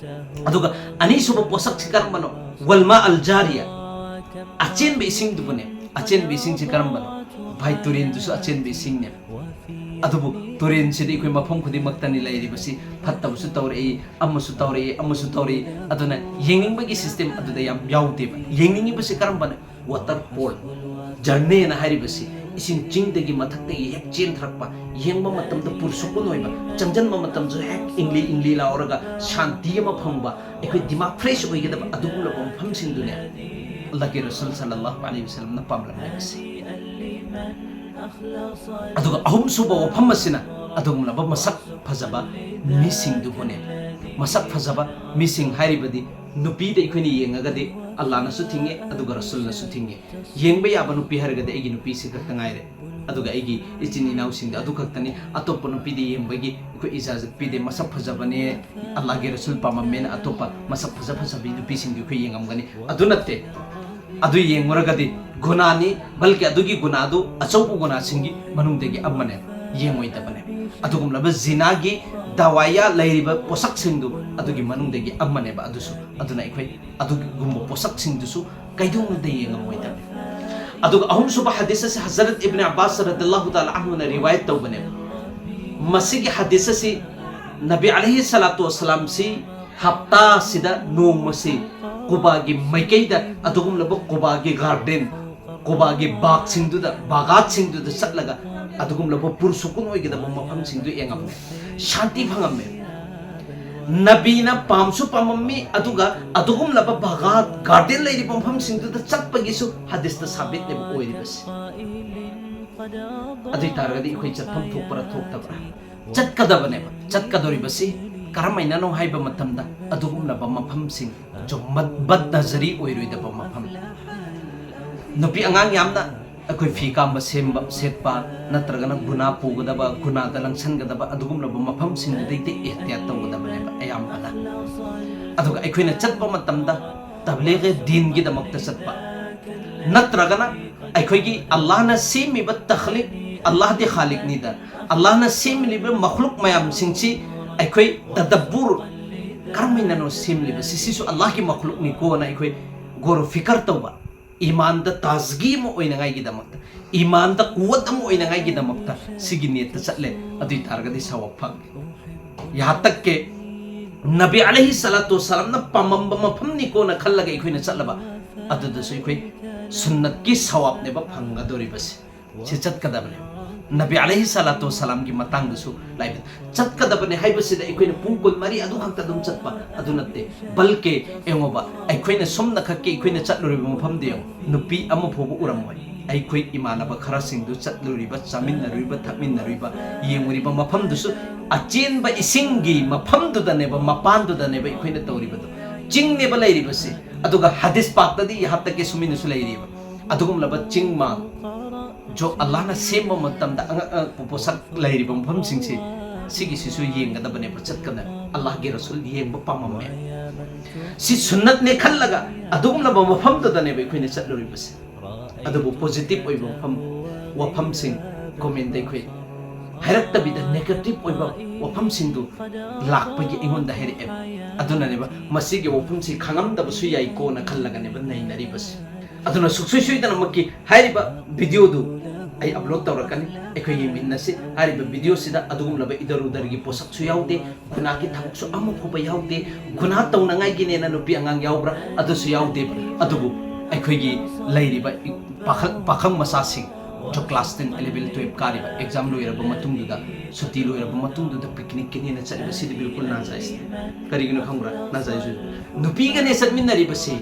ꯑꯗꯨꯒ ꯑꯅꯤꯁꯨꯕ ꯄꯣꯠꯁꯛꯁꯤ ꯀꯔꯝꯕꯅꯣ? ꯋꯜꯃꯥ ꯑꯜ ꯖꯥꯔꯤꯌꯥ, ꯑꯆꯦꯟꯕ ꯏꯁꯤꯡꯗꯨꯕꯨꯅꯦ꯫ ꯑꯆꯦꯟꯕ ꯏꯁꯤꯡꯁꯤ ꯀꯔꯝꯕꯅꯣ? ꯚꯥꯏ, ꯇꯨꯔꯦꯟꯗꯨꯁꯨ ꯑꯆꯦꯟꯕ ꯏꯁꯤꯡꯅꯦ꯫ ꯑꯗꯨꯕꯨ ꯇꯨꯔꯦꯟꯁꯤꯗꯤ ꯑꯩꯈꯣꯏ ꯃꯐꯝ ꯈꯨꯗꯤꯡꯃꯛꯇꯅꯤ ꯂꯩꯔꯤꯕꯁꯤ꯫ ꯐꯠꯇꯕꯁꯨ ꯇꯧꯔꯛꯏ, ꯑꯃꯁꯨ ꯇꯧꯔꯛꯏ, ꯑꯃꯁꯨ ꯇꯧꯔꯛꯏ꯫ ꯑꯗꯨꯅ ꯌꯦꯡꯅꯤꯡꯕꯒꯤ ꯁꯤꯁꯇꯦꯝ ꯑꯗꯨꯗ ꯌꯥꯝ ꯌꯥꯎꯗꯦꯕ꯫ ꯌꯦꯡꯅꯤꯡꯉꯤꯕꯁꯤ ꯀꯔꯝꯕꯅꯣ? ꯋꯥꯇꯔ ꯄꯣꯜ, ꯖꯔꯅꯦꯅ ꯍꯥꯏꯔꯤꯕꯁꯤ ꯏꯁꯤꯡ ꯆꯤꯡꯗꯒꯤ ꯃꯊꯛꯇꯒꯤ ꯍꯦꯛ ꯆꯦꯟꯊꯔꯛꯄ, ꯌꯦꯡꯕ ꯃꯇꯝꯗ ꯄꯨꯔꯁꯨꯀꯨꯟ ꯑꯣꯏꯕ, ꯆꯪꯁꯤꯟꯕ ꯃꯇꯝꯁꯨ ꯍꯦꯛ ꯏꯪꯂꯤ ꯏꯪꯂꯤ ꯂꯥꯎꯔꯒ ꯁꯥꯟꯇꯤ ꯑꯃ ꯐꯪꯕ, ꯑꯩꯈꯣꯏ ꯗꯤꯃꯥꯛ ꯐ꯭ꯔꯦꯁ ꯑꯣꯏꯒꯗꯕ ꯑꯗꯨꯒꯨꯝꯂꯕ ꯃꯐꯝꯁꯤꯡꯗꯨꯅꯦ ꯑꯜꯂꯥꯍꯒꯤ ꯔꯁꯨꯜ ꯁꯜꯂꯜꯂꯥꯍꯨ ꯑꯂꯩꯍꯤ ꯋꯁꯜꯂꯝꯅ ꯄꯥꯝꯂꯝꯂꯤꯕꯁꯦ꯫ ꯑꯗꯨꯒ ꯑꯍꯨꯝꯁꯨꯕ ꯋꯥꯐꯝ ꯑꯁꯤꯅ ꯑꯗꯨꯒꯨꯝꯂꯕ ꯃꯁꯛ ꯐꯖꯕ ꯃꯤꯁꯤꯡꯗꯨꯕꯨꯅꯦ꯫ ꯃꯁꯛ ꯐꯖꯕ ꯃꯤꯁꯤꯡ ꯍꯥꯏꯔꯤꯕꯗꯤ ꯅꯨꯄꯤꯗ ꯑꯩꯈꯣꯏꯅ ꯌꯦꯡꯉꯒꯗꯤ ꯑꯜꯂꯥꯍꯅꯁꯨ ꯊꯤꯡꯉꯦ, ꯑꯗꯨꯒ ꯔꯁꯨꯜꯅꯁꯨ ꯊꯤꯡꯉꯦ꯫ ꯌꯦꯡꯕ ꯌꯥꯕ ꯅꯨꯄꯤ ꯍꯥꯏꯔꯒꯗꯤ ꯑꯩꯒꯤ ꯅꯨꯄꯤꯁꯤ ꯈꯛꯇ ꯉꯥꯏꯔꯦ, ꯑꯗꯨꯒ ꯑꯩꯒꯤ ꯏꯆꯤꯟ ꯏꯅꯥꯎꯁꯤꯡꯗ ꯑꯗꯨ ꯈꯛꯇꯅꯤ꯫ ꯑꯇꯣꯞꯄ ꯅꯨꯄꯤꯗ ꯌꯦꯡꯕꯒꯤ ꯑꯩꯈꯣꯏ ꯏꯖꯥꯖꯠ ꯄꯤꯗꯦ꯫ ꯃꯁꯛ ꯐꯖꯕꯅꯦ, ꯑꯜꯂꯥꯍꯒꯤ ꯔꯁꯨꯜ ꯄꯥꯝꯃꯝꯃꯦꯅ ꯑꯇꯣꯞꯄ ꯃꯁꯛ ꯐꯖ ꯐꯖꯕꯤ ꯅꯨꯄꯤꯁꯤꯡꯗꯤ ꯑꯩꯈꯣꯏ ꯌꯦꯡꯉꯝꯒꯅꯤ꯫ ꯑꯗꯨ ꯅꯠꯇꯦ, ꯑꯗꯨ ꯌꯦꯡꯉꯨꯔꯒꯗꯤ ꯒꯨꯅꯥꯅꯤ, ꯕꯜꯀꯤ ꯑꯗꯨꯒꯤ ꯒꯨꯅꯥꯗꯨ ꯑꯆꯧꯕ ꯒꯨꯅꯥꯁꯤꯡꯒꯤ ꯃꯅꯨꯡꯗꯒꯤ ꯑꯃꯅꯦ, ꯌꯦꯡꯉꯣꯏꯗꯕꯅꯦ꯫ ꯑꯗꯨꯒꯨꯝꯂꯕ ꯖꯤꯅꯥꯒꯤ ꯗꯋꯥꯌꯥ ꯂꯩꯔꯤꯕ ꯄꯣꯠꯁꯛꯁꯤꯡꯗꯨ ꯑꯗꯨꯒꯤ ꯃꯅꯨꯡꯗꯒꯤ ꯑꯃꯅꯦꯕ ꯑꯗꯨꯁꯨ꯫ ꯑꯗꯨꯅ ꯑꯩꯈꯣꯏ ꯑꯗꯨꯒꯨꯝꯕ ꯄꯣꯠꯁꯛꯁꯤꯡꯗꯨꯁꯨ ꯀꯩꯗꯧꯅꯨꯡꯗ ꯌꯦꯡꯉꯝꯃꯣꯏꯗꯕꯅꯤ꯫ ꯑꯗꯨꯒ ꯑꯍꯨꯝꯁꯨꯕ ꯍꯗꯤꯁ ꯑꯁꯤ ꯍꯖꯔꯠ ꯏꯕꯅ ꯑꯕꯥꯁ ꯔꯗꯤꯌꯜꯂꯥꯍꯨ ꯇꯥꯂꯥ ꯑꯟꯍꯨꯅ ꯔꯤꯋꯥꯌꯠ ꯇꯧꯕꯅꯦꯕ꯫ ꯃꯁꯤꯒꯤ ꯍꯗꯤꯁ ꯑꯁꯤ ꯅꯕꯤ ꯑꯂꯩꯍꯤ ꯁꯂꯥꯇꯨ ꯋꯁꯁꯂꯥꯝꯁꯤ ꯍꯞꯇꯥꯁꯤꯗ ꯅꯣꯡꯃꯁꯤ ꯀꯨꯕꯥꯒꯤ ꯃꯥꯏꯀꯩꯗ ꯑꯗꯨꯒꯨꯝꯂꯕ ꯀꯨꯕꯥꯒꯤ ꯒꯥꯔꯗꯦꯟ, ꯀꯣꯕꯥꯒꯤ ꯕꯥꯒꯁꯤꯡꯗꯨꯗ, ꯕꯥꯒꯥꯠꯁꯤꯡꯗꯨꯗ ꯆꯠꯂꯒ ꯑꯗꯨꯒꯨꯝꯂꯕ ꯄꯨꯔꯁꯨꯀꯨꯟ ꯑꯣꯏꯒꯗꯕ ꯃꯐꯝꯁꯤꯡꯗꯨ ꯌꯦꯡꯉꯝꯃꯦ, ꯁꯥꯟꯇꯤ ꯐꯪꯉꯝꯃꯦ꯫ ꯅꯕꯤꯅ ꯄꯥꯝꯁꯨ ꯄꯥꯝꯃꯝꯃꯤ, ꯑꯗꯨꯒ ꯑꯗꯨꯒꯨꯝꯂꯕ ꯕꯥꯒꯥꯠ, ꯒꯥꯔꯗꯦꯟ ꯂꯩꯔꯤꯕ ꯃꯐꯝꯁꯤꯡꯗꯨꯗ ꯆꯠꯄꯒꯤꯁꯨ ꯍꯗꯤꯁꯇ ꯁꯥꯕꯤꯠꯅꯦꯕ ꯑꯣꯏꯔꯤꯕꯁꯤ꯫ ꯑꯗꯨ ꯑꯣꯏ ꯇꯥꯔꯒꯗꯤ ꯑꯩꯈꯣꯏ ꯆꯠꯐꯝ ꯊꯣꯛꯄ꯭ꯔꯥ ꯊꯣꯛꯇꯕ꯭ꯔꯥ? ꯆꯠꯀꯗꯕꯅꯦꯕ꯫ ꯆꯠꯀꯗꯧꯔꯤꯕꯁꯤ ꯀꯔꯝꯍꯥꯏꯅꯅꯣ ꯍꯥꯏꯕ ꯃꯇꯝꯗ, ꯑꯗꯨꯒꯨꯝꯂꯕ ꯃꯐꯝꯁꯤꯡ, ꯖꯣ ꯃꯠ-, ꯕꯠ ꯅꯖꯔꯤ ꯑꯣꯏꯔꯣꯏꯗꯕ ꯃꯐꯝ, ꯅꯨꯄꯤ ꯑꯉꯥꯡ ꯌꯥꯝꯅ ꯑꯩꯈꯣꯏ ꯐꯤ ꯀꯥꯝꯕ ꯁꯦꯝꯕ, ꯁꯦꯠꯄ, ꯅꯠꯇ꯭ꯔꯒꯅ ꯒꯨꯅꯥ ꯄꯨꯒꯗꯕ, ꯒꯨꯅꯥꯗ ꯂꯪꯁꯟꯒꯗꯕ, ꯑꯗꯨꯒꯨꯝꯂꯕ ꯃꯐꯝꯁꯤꯡꯗꯨꯗꯩꯗꯤ ꯑꯦꯍꯇꯤꯌꯥꯠ ꯇꯧꯒꯗꯕꯅꯦꯕ ꯑꯌꯥꯝꯕꯅ꯫ ꯑꯗꯨꯒ ꯑꯩꯈꯣꯏꯅ ꯆꯠꯄ ꯃꯇꯝꯗ ꯇꯕ꯭ꯂꯤꯒ ꯗꯤꯟꯒꯤꯗꯃꯛꯇ ꯆꯠꯄ, ꯅꯠꯇ꯭ꯔꯒꯅ ꯑꯩꯈꯣꯏꯒꯤ ꯑꯜꯂꯥꯍꯅ ꯁꯦꯝꯃꯤꯕ ꯇꯈ꯭ꯂꯤꯛ, ꯑꯜꯂꯥꯍꯗꯤ ꯈꯥꯂꯤꯛꯅꯤꯗ, ꯑꯜꯂꯥꯍꯅ ꯁꯦꯝꯂꯤꯕ ꯃꯈ꯭ꯂꯨꯛ ꯃꯌꯥꯝꯁꯤꯡꯁꯤ ꯑꯩꯈꯣꯏ ꯇꯗꯕꯨꯔ, ꯀꯔꯝꯍꯥꯏꯅꯅꯣ ꯁꯦꯝꯂꯤꯕꯁꯤ, ꯁꯤꯁꯨ ꯑꯜꯂꯥꯍꯒꯤ ꯃꯈ꯭ꯂꯨꯛꯅꯤꯀꯣꯅ ꯑꯩꯈꯣꯏ ꯒꯣꯔꯣ ꯐꯤꯀꯔ ꯇꯧꯕ, ꯏꯃꯥꯟꯗ ꯇꯥꯖꯒꯤ ꯑꯃ ꯑꯣꯏꯅꯉꯥꯏꯒꯤꯗꯃꯛꯇ, ꯏꯃꯥꯟꯗ ꯀꯨꯋꯠ ꯑꯃ ꯑꯣꯏꯅꯉꯥꯏꯒꯤꯗꯃꯛꯇ ꯁꯤꯒꯤ ꯅꯤꯌꯠꯇ ꯆꯠꯂꯦ꯫ ꯑꯗꯨ ꯑꯣꯏ ꯇꯥꯔꯒꯗꯤ ꯁꯋꯥꯕ ꯐꯪꯉꯦ꯫ ꯌꯍꯥ ꯇꯛ ꯀꯦ ꯅꯕꯤ ꯑꯂꯩꯍꯤ ꯁꯂꯥꯇꯨ ꯋꯁꯂꯥꯝꯅ ꯄꯥꯝꯃꯝꯕ ꯃꯐꯝꯅꯤꯀꯣꯅ ꯈꯜꯂꯒ ꯑꯩꯈꯣꯏꯅ ꯆꯠꯂꯕ, ꯑꯗꯨꯗꯁꯨ ꯑꯩꯈꯣꯏ ꯁꯨꯟꯅꯠꯀꯤ ꯁꯋꯥꯕꯅꯦꯕ ꯐꯪꯒꯗꯧꯔꯤꯕꯁꯦ꯫ ꯁꯤ ꯆꯠꯀꯗꯕꯅꯦ꯫ ꯅꯕꯤ ꯑꯂꯩꯍꯤ ꯁꯂꯥꯇꯨ ꯋꯁꯂꯥꯝꯒꯤ ꯃꯇꯥꯡꯗꯁꯨ ꯂꯥꯏꯕ ꯆꯠꯀꯗꯕꯅꯦ ꯍꯥꯏꯕꯁꯤꯗ ꯑꯩꯈꯣꯏꯅ ꯄꯨꯡ ꯀꯨꯟꯃꯔꯤ ꯑꯗꯨ ꯈꯛꯇ ꯑꯗꯨꯝ ꯆꯠꯄ ꯑꯗꯨ ꯅꯠꯇꯦ꯫ ꯕꯜꯀꯦ ꯌꯦꯡꯉꯣꯕ, ꯑꯩꯈꯣꯏꯅ ꯁꯣꯝꯅ ꯈꯛꯀꯤ ꯑꯩꯈꯣꯏꯅ ꯆꯠꯂꯨꯔꯤꯕ ꯃꯐꯝꯗ ꯌꯦꯡꯉꯣ, ꯅꯨꯄꯤ ꯑꯃ ꯐꯥꯎꯕ ꯎꯔꯝꯃꯣꯏ꯫ ꯑꯩꯈꯣꯏ ꯏꯃꯥꯟꯅꯕ ꯈꯔꯁꯤꯡꯗꯨ ꯆꯠꯂꯨꯔꯤꯕ, ꯆꯥꯃꯤꯟꯅꯔꯨꯔꯤꯕ, ꯊꯛꯃꯤꯟꯅꯔꯨꯔꯤꯕ, ꯌꯦꯡꯉꯨꯔꯤꯕ ꯃꯐꯝꯗꯨꯁꯨ ꯑꯆꯦꯟꯕ ꯏꯁꯤꯡꯒꯤ ꯃꯐꯝꯗꯨꯗꯅꯦꯕ, ꯃꯄꯥꯟꯗꯨꯗꯅꯦꯕ ꯑꯩꯈꯣꯏꯅ ꯇꯧꯔꯤꯕꯗꯣ꯫ ꯆꯤꯡꯅꯦꯕ ꯂꯩꯔꯤꯕꯁꯦ꯫ ꯑꯗꯨꯒ ꯍꯗꯤꯁ ꯄꯥꯛꯇꯗꯤ ꯌꯍꯥ ꯇꯛ ꯀꯦ ꯁꯨꯃꯤꯅꯁꯨ ꯂꯩꯔꯤꯕ꯫ ꯑꯗꯨꯒꯨꯝꯂꯕ ꯆꯤꯡ ꯃꯥꯡ, ꯖꯣ ꯑꯜꯂꯥꯍꯅ ꯁꯦꯝꯕ ꯃꯇꯝꯗ ꯑꯉꯛ ꯑꯉꯛꯄ ꯄꯣꯠꯁꯛ ꯂꯩꯔꯤꯕ ꯃꯐꯝꯁꯤꯡꯁꯦ, ꯁꯤꯒꯤꯁꯤꯁꯨ ꯌꯦꯡꯒꯗꯕꯅꯦꯕ, ꯆꯠꯀꯗꯕꯅꯦ꯫ ꯑꯜꯂꯥꯍꯒꯤ ꯔꯁꯨꯜ ꯌꯦꯡꯕ ꯄꯥꯝꯃꯝꯃꯦ꯫ ꯁꯤ ꯁꯨꯟꯅꯠꯅꯦ ꯈꯜꯂꯒ ꯑꯗꯨꯒꯨꯝꯂꯕ ꯃꯐꯝꯗꯨꯗꯅꯦꯕ ꯑꯩꯈꯣꯏꯅ ꯆꯠꯂꯨꯔꯤꯕꯁꯦ꯫ ꯑꯗꯨꯕꯨ ꯄꯣꯖꯤꯇꯤꯚ ꯑꯣꯏꯕ ꯃꯐꯝ, ꯋꯥꯐꯝꯁꯤꯡ ꯀꯣꯃꯦꯟꯗ ꯑꯩꯈꯣꯏ ꯍꯥꯏꯔꯛꯇꯕꯤꯗ ꯅꯦꯒꯦꯇꯤꯚ ꯑꯣꯏꯕ ꯋꯥꯐꯝꯁꯤꯡꯗꯨ ꯂꯥꯛꯄꯒꯤ ꯑꯩꯉꯣꯟꯗ ꯍꯥꯏꯔꯛꯑꯦꯕ꯫ ꯑꯗꯨꯅꯅꯦꯕ ꯃꯁꯤꯒꯤ ꯋꯥꯐꯝꯁꯤ ꯈꯪꯉꯝꯗꯕꯁꯨ ꯌꯥꯏꯀꯣꯅ ꯈꯜꯂꯒꯅꯦꯕ ꯅꯩꯅꯔꯤꯕꯁꯦ꯫ ꯑꯗꯨꯅ ꯁꯨꯡꯁꯣꯏ ꯁꯣꯏꯗꯅꯃꯛꯀꯤ ꯍꯥꯏꯔꯤꯕ ꯚꯤꯗꯤꯑꯣꯗꯨ ꯑꯩ ꯑꯞꯂꯣꯗ ꯇꯧꯔꯛꯀꯅꯤ꯫ ꯑꯩꯈꯣꯏ ꯌꯦꯡꯃꯤꯟꯅꯁꯤ꯫ ꯍꯥꯏꯔꯤꯕ ꯚꯤꯗꯤꯑꯣꯁꯤꯗ ꯑꯗꯨꯒꯨꯝꯂꯕ ꯏꯗꯔ ꯎꯗꯔꯒꯤ ꯄꯣꯠꯁꯛꯁꯨ ꯌꯥꯎꯗꯦ, ꯒꯨꯅꯥꯒꯤ ꯊꯕꯛꯁꯨ ꯑꯃ ꯐꯥꯎꯕ ꯌꯥꯎꯗꯦ꯫ ꯒꯨꯅꯥ ꯇꯧꯅꯉꯥꯏꯒꯤꯅꯦꯅ ꯅꯨꯄꯤ ꯑꯉꯥꯡ ꯌꯥꯎꯕ꯭ꯔꯥ? ꯑꯗꯨꯁꯨ ꯌꯥꯎꯗꯦꯕ꯫ ꯑꯗꯨꯕꯨ ꯑꯩꯈꯣꯏꯒꯤ ꯂꯩꯔꯤꯕ ꯏ-, ꯄꯥꯈꯪ, ꯄꯥꯈꯪ ꯃꯆꯥꯁꯤꯡ, ꯖꯣ class ten, eleven, twelve ꯀꯥꯔꯤꯕ, exam ꯂꯣꯏꯔꯕ ꯃꯇꯨꯡꯗꯨꯗ, ꯁꯨꯇꯤ ꯂꯣꯏꯔꯕ ꯃꯇꯨꯡꯗꯨꯗ picnicꯀꯤꯅꯦꯅ ꯆꯠꯂꯤꯕ, ꯁꯤꯗꯤ ꯕꯤꯜꯀꯨꯜ ꯅꯥꯖꯥꯏꯖꯅꯤ꯫ ꯀꯔꯤꯒꯤꯅꯣ ꯈꯪꯕ꯭ꯔꯥ? ꯅꯥꯖꯥꯏꯖ ꯑꯣꯏꯕ꯫ ꯅꯨꯄꯤꯒꯅꯦ ꯆꯠꯃꯤꯟꯅꯔꯤꯕꯁꯤ,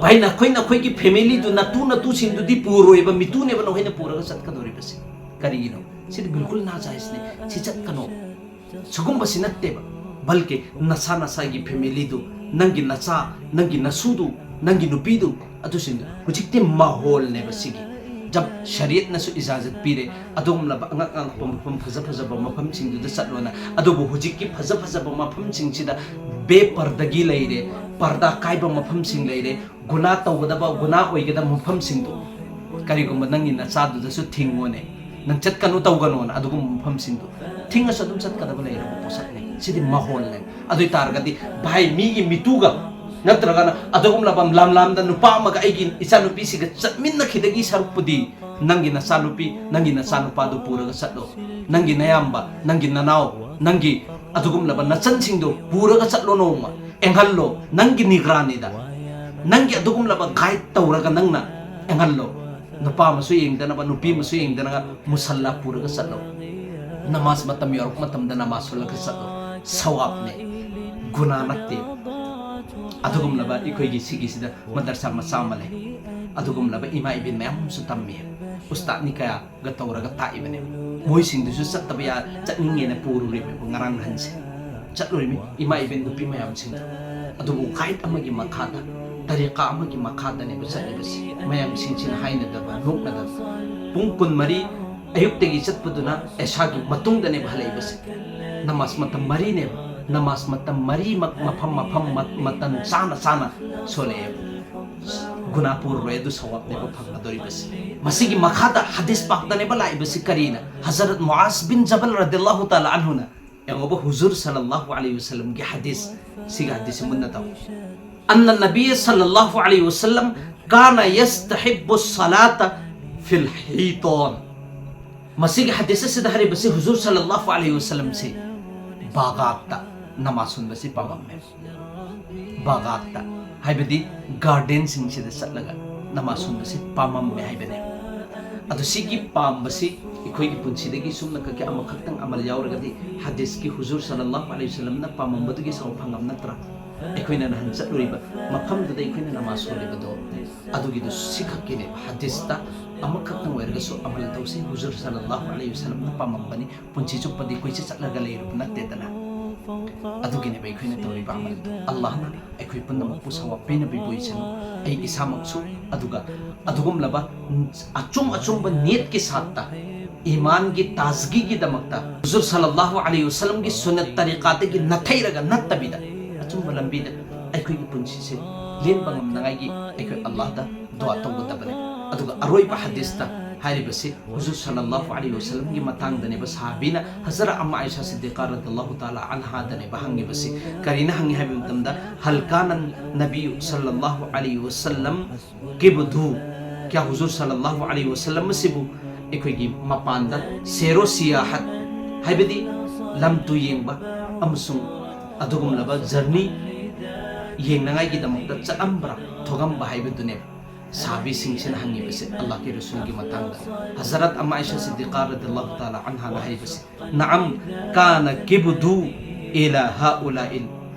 ꯚꯥꯏ, ꯅꯈꯣꯏ, ꯅꯈꯣꯏꯒꯤ familyꯗꯨ, ꯅꯇꯨ, ꯅꯇꯨꯁꯤꯡꯗꯨꯗꯤ ꯄꯨꯔꯣꯏꯕ, ꯃꯤꯇꯨꯅꯦꯕ ꯅꯈꯣꯏꯅ ꯄꯨꯔꯒ ꯆꯠꯀꯗꯧꯔꯤꯕꯁꯤ꯫ ꯀꯔꯤꯒꯤꯅꯣ? ꯁꯤꯗꯤ ꯕꯤꯜꯀꯨꯜ ꯅꯥꯖꯥꯏꯖꯅꯤ꯫ ꯁꯤ ꯆꯠꯀꯅꯣ꯫ ꯁꯤꯒꯨꯝꯕꯁꯤ ꯅꯠꯇꯦꯕ, ꯕꯜꯀꯤ ꯅꯁꯥ ꯅꯁꯥꯒꯤ familyꯗꯨ, ꯅꯪꯒꯤ ꯅꯆꯥ, ꯅꯪꯒꯤ ꯅꯁꯨꯗꯨ, ꯅꯪꯒꯤ ꯅꯨꯄꯤꯗꯨ, ꯑꯗꯨꯁꯤꯡꯗꯨ꯫ ꯍꯧꯖꯤꯛꯇꯤ ꯃꯥꯍꯣꯜꯅꯦꯕ ꯁꯤꯒꯤ꯫ ꯖꯕ ꯁꯔꯤꯌꯠꯅꯁꯨ ꯏꯖꯥꯖꯠ ꯄꯤꯔꯦ, ꯑꯗꯨꯒꯨꯝꯂꯕ ꯑꯉꯛ ꯑꯉꯛꯄ ꯃꯐꯝ, ꯐꯖ ꯐꯖꯕ ꯃꯐꯝꯁꯤꯡꯗꯨꯗ ꯆꯠꯂꯣꯅ꯫ ꯑꯗꯨꯕꯨ ꯍꯧꯖꯤꯛꯀꯤ ꯐꯖ ꯐꯖꯕ ꯃꯐꯝꯁꯤꯡꯁꯤꯗ ꯕꯦꯄꯔꯗꯒꯤ ꯂꯩꯔꯦ, ꯄꯔꯗꯥ ꯀꯥꯏꯕ ꯃꯐꯝꯁꯤꯡ ꯂꯩꯔꯦ, ꯒꯨꯅꯥ ꯇꯧꯒꯗꯕ, ꯒꯨꯅꯥ ꯑꯣꯏꯒꯗꯕ ꯃꯐꯝꯁꯤꯡꯗꯨ꯫ ꯀꯔꯤꯒꯨꯝꯕ ꯅꯪꯒꯤ ꯅꯆꯥꯗꯨꯗꯁꯨ ꯊꯤꯡꯉꯣꯅꯦ, ꯅꯪ ꯆꯠꯀꯅꯨ ꯇꯧꯒꯅꯣꯅ, ꯑꯗꯨꯒꯨꯝꯕ ꯃꯐꯝꯁꯤꯡꯗꯨ꯫ ꯊꯤꯡꯉꯁꯨ ꯑꯗꯨꯝ ꯆꯠꯀꯗꯕ ꯂꯩꯔꯕ ꯄꯣꯠꯁꯛꯅꯤ꯫ ꯁꯤꯗꯤ ꯃꯥꯍꯣꯜꯅꯦ꯫ ꯑꯗꯨ ꯑꯣꯏ ꯇꯥꯔꯒꯗꯤ, ꯚꯥꯏ, ꯃꯤꯒꯤ ꯃꯤꯇꯨꯒ ꯅꯠꯇ꯭ꯔꯒꯅ ꯑꯗꯨꯒꯨꯝꯂꯕ ꯂꯝ ꯂꯥꯝꯗ ꯅꯨꯄꯥ ꯑꯃꯒ ꯑꯩꯒꯤ ꯏꯆꯥꯅꯨꯄꯤꯁꯤꯒ ꯆꯠꯃꯤꯟꯅꯈꯤꯗꯒꯤ ꯁꯔꯨꯛꯄꯨꯗꯤ, ꯅꯪꯒꯤ ꯅꯆꯥꯅꯨꯄꯤ, ꯅꯪꯒꯤ ꯅꯆꯥꯅꯨꯄꯥꯗꯨ ꯄꯨꯔꯒ ꯆꯠꯂꯣ꯫ ꯅꯪꯒꯤ ꯅꯌꯥꯝꯕ, ꯅꯪꯒꯤ ꯅꯅꯥꯎ, ꯅꯪꯒꯤ ꯑꯗꯨꯒꯨꯝꯂꯕ ꯅꯆꯟꯁꯤꯡꯗꯨ ꯄꯨꯔꯒ ꯆꯠꯂꯣ ꯅꯣꯡꯃ꯫ ꯑꯦꯡꯍꯜꯂꯣ, ꯅꯪꯒꯤ ꯅꯤꯒ꯭ꯔꯥꯅꯤꯗ, ꯅꯪꯒꯤ ꯑꯗꯨꯒꯨꯝꯂꯕ guide ꯇꯧꯔꯒ ꯅꯪꯅ ꯑꯦꯡꯍꯜꯂꯣ꯫ ꯅꯨꯄꯥ ꯑꯃꯁꯨ ꯌꯦꯡꯗꯅꯕ, ꯅꯨꯄꯤ ꯑꯃꯁꯨ ꯌꯦꯡꯗꯅꯒ ꯃꯨꯁꯜꯂꯥ ꯄꯨꯔꯒ ꯆꯠꯂꯣ꯫ ꯅꯃꯥꯖ ꯃꯇꯝ ꯌꯧꯔꯛꯄ ꯃꯇꯝꯗ ꯅꯃꯥꯖ ꯁꯣꯜꯂꯒ ꯆꯠꯂꯣ꯫ ꯁꯋꯥꯕꯅꯦ, ꯒꯨꯅꯥ ꯅꯠꯇꯦ꯫ ꯑꯗꯨꯒꯨꯝꯂꯕ ꯑꯩꯈꯣꯏꯒꯤ ꯁꯤꯒꯤꯁꯤꯗ ꯃꯗꯔꯁꯥ ꯃꯆꯥ ꯑꯃ ꯂꯩ꯫ ꯑꯗꯨꯒꯨꯝꯂꯕ ꯏꯃꯥ ꯏꯕꯦꯟ ꯃꯌꯥꯝ ꯑꯃꯁꯨ ꯇꯝꯃꯤ꯫ ꯎꯁꯇꯥꯗꯅꯤ ꯀꯌꯥ ꯒ ꯇꯧꯔꯒ ꯇꯥꯛꯏꯕꯅꯦꯕ꯫ ꯃꯣꯏꯁꯤꯡꯗꯨꯁꯨ ꯆꯠꯇꯕ ꯌꯥ-, ꯆꯠꯅꯤꯡꯉꯦꯅ ꯄꯨꯔꯨꯔꯤꯕꯅꯦꯕ꯫ ꯉꯔꯥꯡ ꯅꯍꯥꯟꯁꯦ ꯆꯠꯂꯨꯔꯤꯃꯤ꯫ ꯏꯃꯥ ꯏꯕꯦꯟ ꯅꯨꯄꯤ ꯃꯌꯥꯝꯁꯤꯡꯗꯣ꯫ ꯑꯗꯨꯕꯨ guide ꯑꯃꯒꯤ ꯃꯈꯥꯗ, ꯇꯔꯤꯀꯥ ꯑꯃꯒꯤ ꯃꯈꯥꯗꯅꯦꯕ ꯆꯠꯂꯤꯕꯁꯤ꯫ ꯃꯌꯥꯝꯁꯤꯡꯁꯤꯅ ꯍꯥꯏꯅꯗꯕ, ꯅꯣꯛꯅꯗꯕ꯫ ꯄꯨꯡ ꯀꯨꯟꯃꯔꯤ ꯑꯌꯨꯛꯇꯒꯤ ꯆꯠꯄꯗꯨꯅ ꯑꯦꯁꯥꯒꯤ ꯃꯇꯨꯡꯗꯅꯦꯕ ꯍꯜꯂꯛꯏꯕꯁꯦ꯫ ꯅꯃꯥꯖ ꯃꯇꯝ ꯃꯔꯤꯅꯦꯕ꯫ ꯅꯃꯥꯖ ꯃꯇꯝ ꯃꯔꯤꯃꯛ ꯃꯐꯝ ꯃꯐꯝ ꯃ-, ꯃꯇꯝ ꯆꯥꯅ ꯆꯥꯅ ꯁꯣꯜꯂꯛꯑꯦꯕ꯫ ꯒꯨꯅꯥ ꯄꯨꯔꯔꯣꯏ, ꯑꯗꯨ ꯁꯋꯥꯕꯅꯦꯕ ꯐꯪꯒꯗꯧꯔꯤꯕꯁꯤ꯫ ꯃꯁꯤꯒꯤ ꯃꯈꯥꯗ ꯍꯗꯤꯁ ꯄꯥꯛꯇꯅꯦꯕ ꯂꯥꯛꯏꯕꯁꯤ ꯀꯔꯤꯅ? ꯍꯖꯔꯠ ꯃꯨꯑꯥꯖ ꯕꯤꯟ ꯖꯕꯜ ꯔꯗꯤꯌꯜꯂꯥꯍꯨ ꯇꯥꯂꯥ ꯑꯟꯍꯨꯅ, ꯌꯦꯡꯉꯣꯕ, ꯍꯨꯖꯨꯔ ꯁꯜꯂꯜꯂꯥꯍꯨ ꯑꯂꯩꯍꯤ ꯋꯁꯜꯂꯝꯒꯤ ꯍꯗꯤꯁ, ꯁꯤꯒ ꯍꯗꯤꯁꯁꯤ ꯃꯨꯟꯅ ꯇꯧ꯫ أن النبي صلى الله عليه وسلم كان يستحب الصلاة في الحيطان. ꯃꯁꯤꯒꯤ ꯍꯗꯤꯁ ꯑꯁꯤꯗ ꯍꯥꯏꯔꯤꯕꯁꯤ ꯍꯨꯖꯨꯔ ꯁꯜꯂꯜꯂꯥꯍꯨ ꯑꯂꯩꯍꯤ ꯋꯁꯜꯂꯝꯁꯤ ꯕꯥꯒꯥꯠꯇ ꯅꯃꯥꯖ ꯁꯣꯟꯕꯁꯤ ꯄꯥꯝꯃꯝꯃꯦ꯫ ꯕꯥꯒꯥꯠꯇ꯫ ꯍꯥꯏꯕꯗꯤ ꯒꯥꯔꯗꯦꯟꯁꯤꯡꯁꯤꯗ ꯆꯠꯂꯒ ꯅꯃꯥꯖ ꯁꯣꯟꯕꯁꯤ ꯄꯥꯝꯃꯝꯃꯦ ꯍꯥꯏꯕꯅꯦ꯫ ꯑꯗꯨ ꯁꯤꯒꯤ ꯄꯥꯝꯕꯁꯤ ꯑꯩꯈꯣꯏꯒꯤ ꯄꯨꯟꯁꯤꯗꯒꯤ ꯁꯨꯝꯅ ꯈꯛꯀꯤ ꯑꯃꯈꯛꯇꯪ ꯑꯃꯜ ꯌꯥꯎꯔꯒꯗꯤ ꯍꯗꯤꯁꯀꯤ ꯍꯨꯖꯨꯔ ꯁꯜꯂꯜꯂꯥꯍꯨ ꯑꯂꯩꯍꯤ ꯋꯁꯜꯂꯝꯅ ꯄꯥꯝꯃꯝꯕꯗꯨꯒꯤ ꯁꯔꯨꯛ ꯐꯪꯉꯝ ꯅꯠꯇ꯭ꯔꯥ? ꯑꯩꯈꯣꯏꯅ ꯅꯍꯥꯟ ꯆꯠꯂꯨꯔꯤꯕ ꯃꯐꯝꯗꯨꯗ ꯑꯩꯈꯣꯏꯅ ꯅꯃꯥꯖ ꯁꯣꯜꯂꯤꯕꯗꯣ ꯑꯗꯨꯒꯤꯗꯨ ꯁꯤꯈꯛꯀꯤꯅꯦꯕ꯫ ꯍꯗꯤꯁꯇ ꯑꯃꯈꯛꯇꯪ ꯑꯣꯏꯔꯒꯁꯨ ꯑꯃꯜ ꯇꯧꯁꯤ꯫ ꯍꯨꯖꯨꯔ ꯁꯜꯂꯜꯂꯥꯍꯨ ꯑꯂꯩꯍꯤ ꯋꯁꯜꯂꯝꯅ ꯄꯥꯝꯃꯝꯕꯅꯤ꯫ ꯄꯨꯟꯁꯤ ꯆꯨꯞꯄꯗꯤ ꯀꯣꯏꯆꯠ ꯆꯠꯂꯒ ꯂꯩꯔꯨꯕ ꯅꯠꯇꯦꯗꯅ꯫ ꯑꯗꯨꯒꯤꯅꯦꯕ ꯑꯩꯈꯣꯏꯅ ꯇꯧꯔꯤꯕ ꯑꯃꯜꯗꯣ꯫ ꯑꯜꯂꯥꯍꯅ ꯑꯩꯈꯣꯏ ꯄꯨꯝꯅꯃꯛꯄꯨ ꯁꯋꯥꯕ ꯄꯤꯅꯕꯤꯕ ꯑꯣꯏꯁꯅꯨ꯫ ꯑꯩ ꯏꯁꯥꯃꯛꯁꯨ ꯑꯗꯨꯒ ꯑꯗꯨꯒꯨꯝꯂꯕ ꯑꯆꯨꯝ ꯑꯆꯨꯝꯕ ꯅꯤꯌꯠꯀꯤ ꯁꯥꯠꯇ ꯏꯃꯥꯟꯒꯤ ꯇꯥꯖꯒꯤꯒꯤꯗꯃꯛꯇ ꯍꯨꯖꯨꯔ ꯁꯜꯂꯜꯂꯥꯍꯨ ꯑꯂꯩꯍꯤ ꯋꯁꯜꯂꯝꯒꯤ ꯁꯨꯟꯅꯠ ꯇꯔꯤꯀꯥꯗꯒꯤ ꯅꯥꯊꯩꯔꯒ ꯅꯠꯇꯕꯤꯗ ꯑꯆꯨꯝꯕ ꯂꯝꯕꯤꯗ ꯑꯩꯈꯣꯏꯒꯤ ꯄꯨꯟꯁꯤꯁꯦ ꯂꯦꯟꯕ ꯉꯝꯅꯉꯥꯏꯒꯤ ꯑꯩꯈꯣꯏ ꯑꯜꯂꯥꯍꯗ ꯗꯨꯋꯥ ꯇꯧꯒꯗꯕꯅꯤ꯫ ꯑꯗꯨꯒ ꯑꯔꯣꯏꯕ ꯍꯗꯤꯁꯇ ꯍꯥꯏꯔꯤꯕꯁꯤ ꯍꯨꯖꯨꯔ ꯁꯜꯂꯜꯂꯥꯍꯨ ꯑꯂꯩꯍꯤ ꯋꯁꯜꯂꯝꯒꯤ ꯃꯇꯥꯡꯗꯅꯦꯕ꯫ ꯁꯍꯥꯕꯤꯅ ꯍꯖꯔꯠ ꯑꯝꯃꯥ ꯑꯥꯏꯁꯥ ꯁꯤꯗꯤꯀꯥ ꯔꯗꯤꯌꯜꯂꯥꯍꯨ ꯇꯥꯂꯥ ꯑꯟꯍꯥꯗꯅꯦꯕ ꯍꯪꯉꯤꯕꯁꯤ꯫ ꯀꯔꯤꯅ ꯍꯪꯉꯤ ꯍꯥꯏꯕ ꯃꯇꯝꯗ, "ꯍꯜ ꯀꯥꯅ ꯅꯕꯤꯌꯨ ꯁꯜꯂꯜꯂꯥꯍꯨ ꯑꯂꯩꯍꯤ ꯋꯁꯜꯂꯝ ꯀꯤꯕꯗꯨ, ꯀꯌꯥ ꯍꯨꯖꯨꯔ ꯁꯜꯂꯜꯂꯥꯍꯨ ꯑꯂꯩꯍꯤ ꯋꯁꯜꯂꯝ ꯑꯁꯤꯕꯨ ꯑꯩꯈꯣꯏꯒꯤ ꯃꯄꯥꯟꯗ ꯁꯦꯔꯣ ꯁꯤꯌꯥꯍꯠ, ꯍꯥꯏꯕꯗꯤ ꯂꯝ ꯇꯨ ꯌꯦꯡꯕ ꯑꯃꯁꯨꯡ ꯑꯗꯨꯒꯨꯝꯂꯕ ꯖꯔꯅꯤ ꯌꯦꯡꯅꯉꯥꯏꯒꯤꯗꯃꯛꯇ ꯆꯠꯂꯝꯕ꯭ꯔꯥ, ꯊꯣꯛꯑꯝꯕ?" ꯍꯥꯏꯕꯗꯨꯅꯦꯕ ꯁꯍꯥꯕꯤꯁꯤꯡꯁꯤꯅ ꯍꯪꯉꯤꯕꯁꯦ ꯑꯜꯂꯥꯍꯀꯤ ꯔꯁꯨꯜꯒꯤ ꯃꯇꯥꯡꯗ꯫ ꯍꯖꯔꯠ ꯑꯝꯃꯥ ꯑꯥꯏꯁꯥ ꯁꯤꯗꯤꯀꯥ ꯔꯗꯤꯌꯜꯂꯥꯍꯨ ꯇꯥꯂꯥ ꯑꯟꯍꯥꯅ ꯍꯥꯏꯕꯁꯦ, "ꯅꯑꯝ ꯀꯥꯅ ꯀꯤꯕꯗꯨ ꯏꯂꯥ ꯍꯥꯎꯂꯥꯏꯜ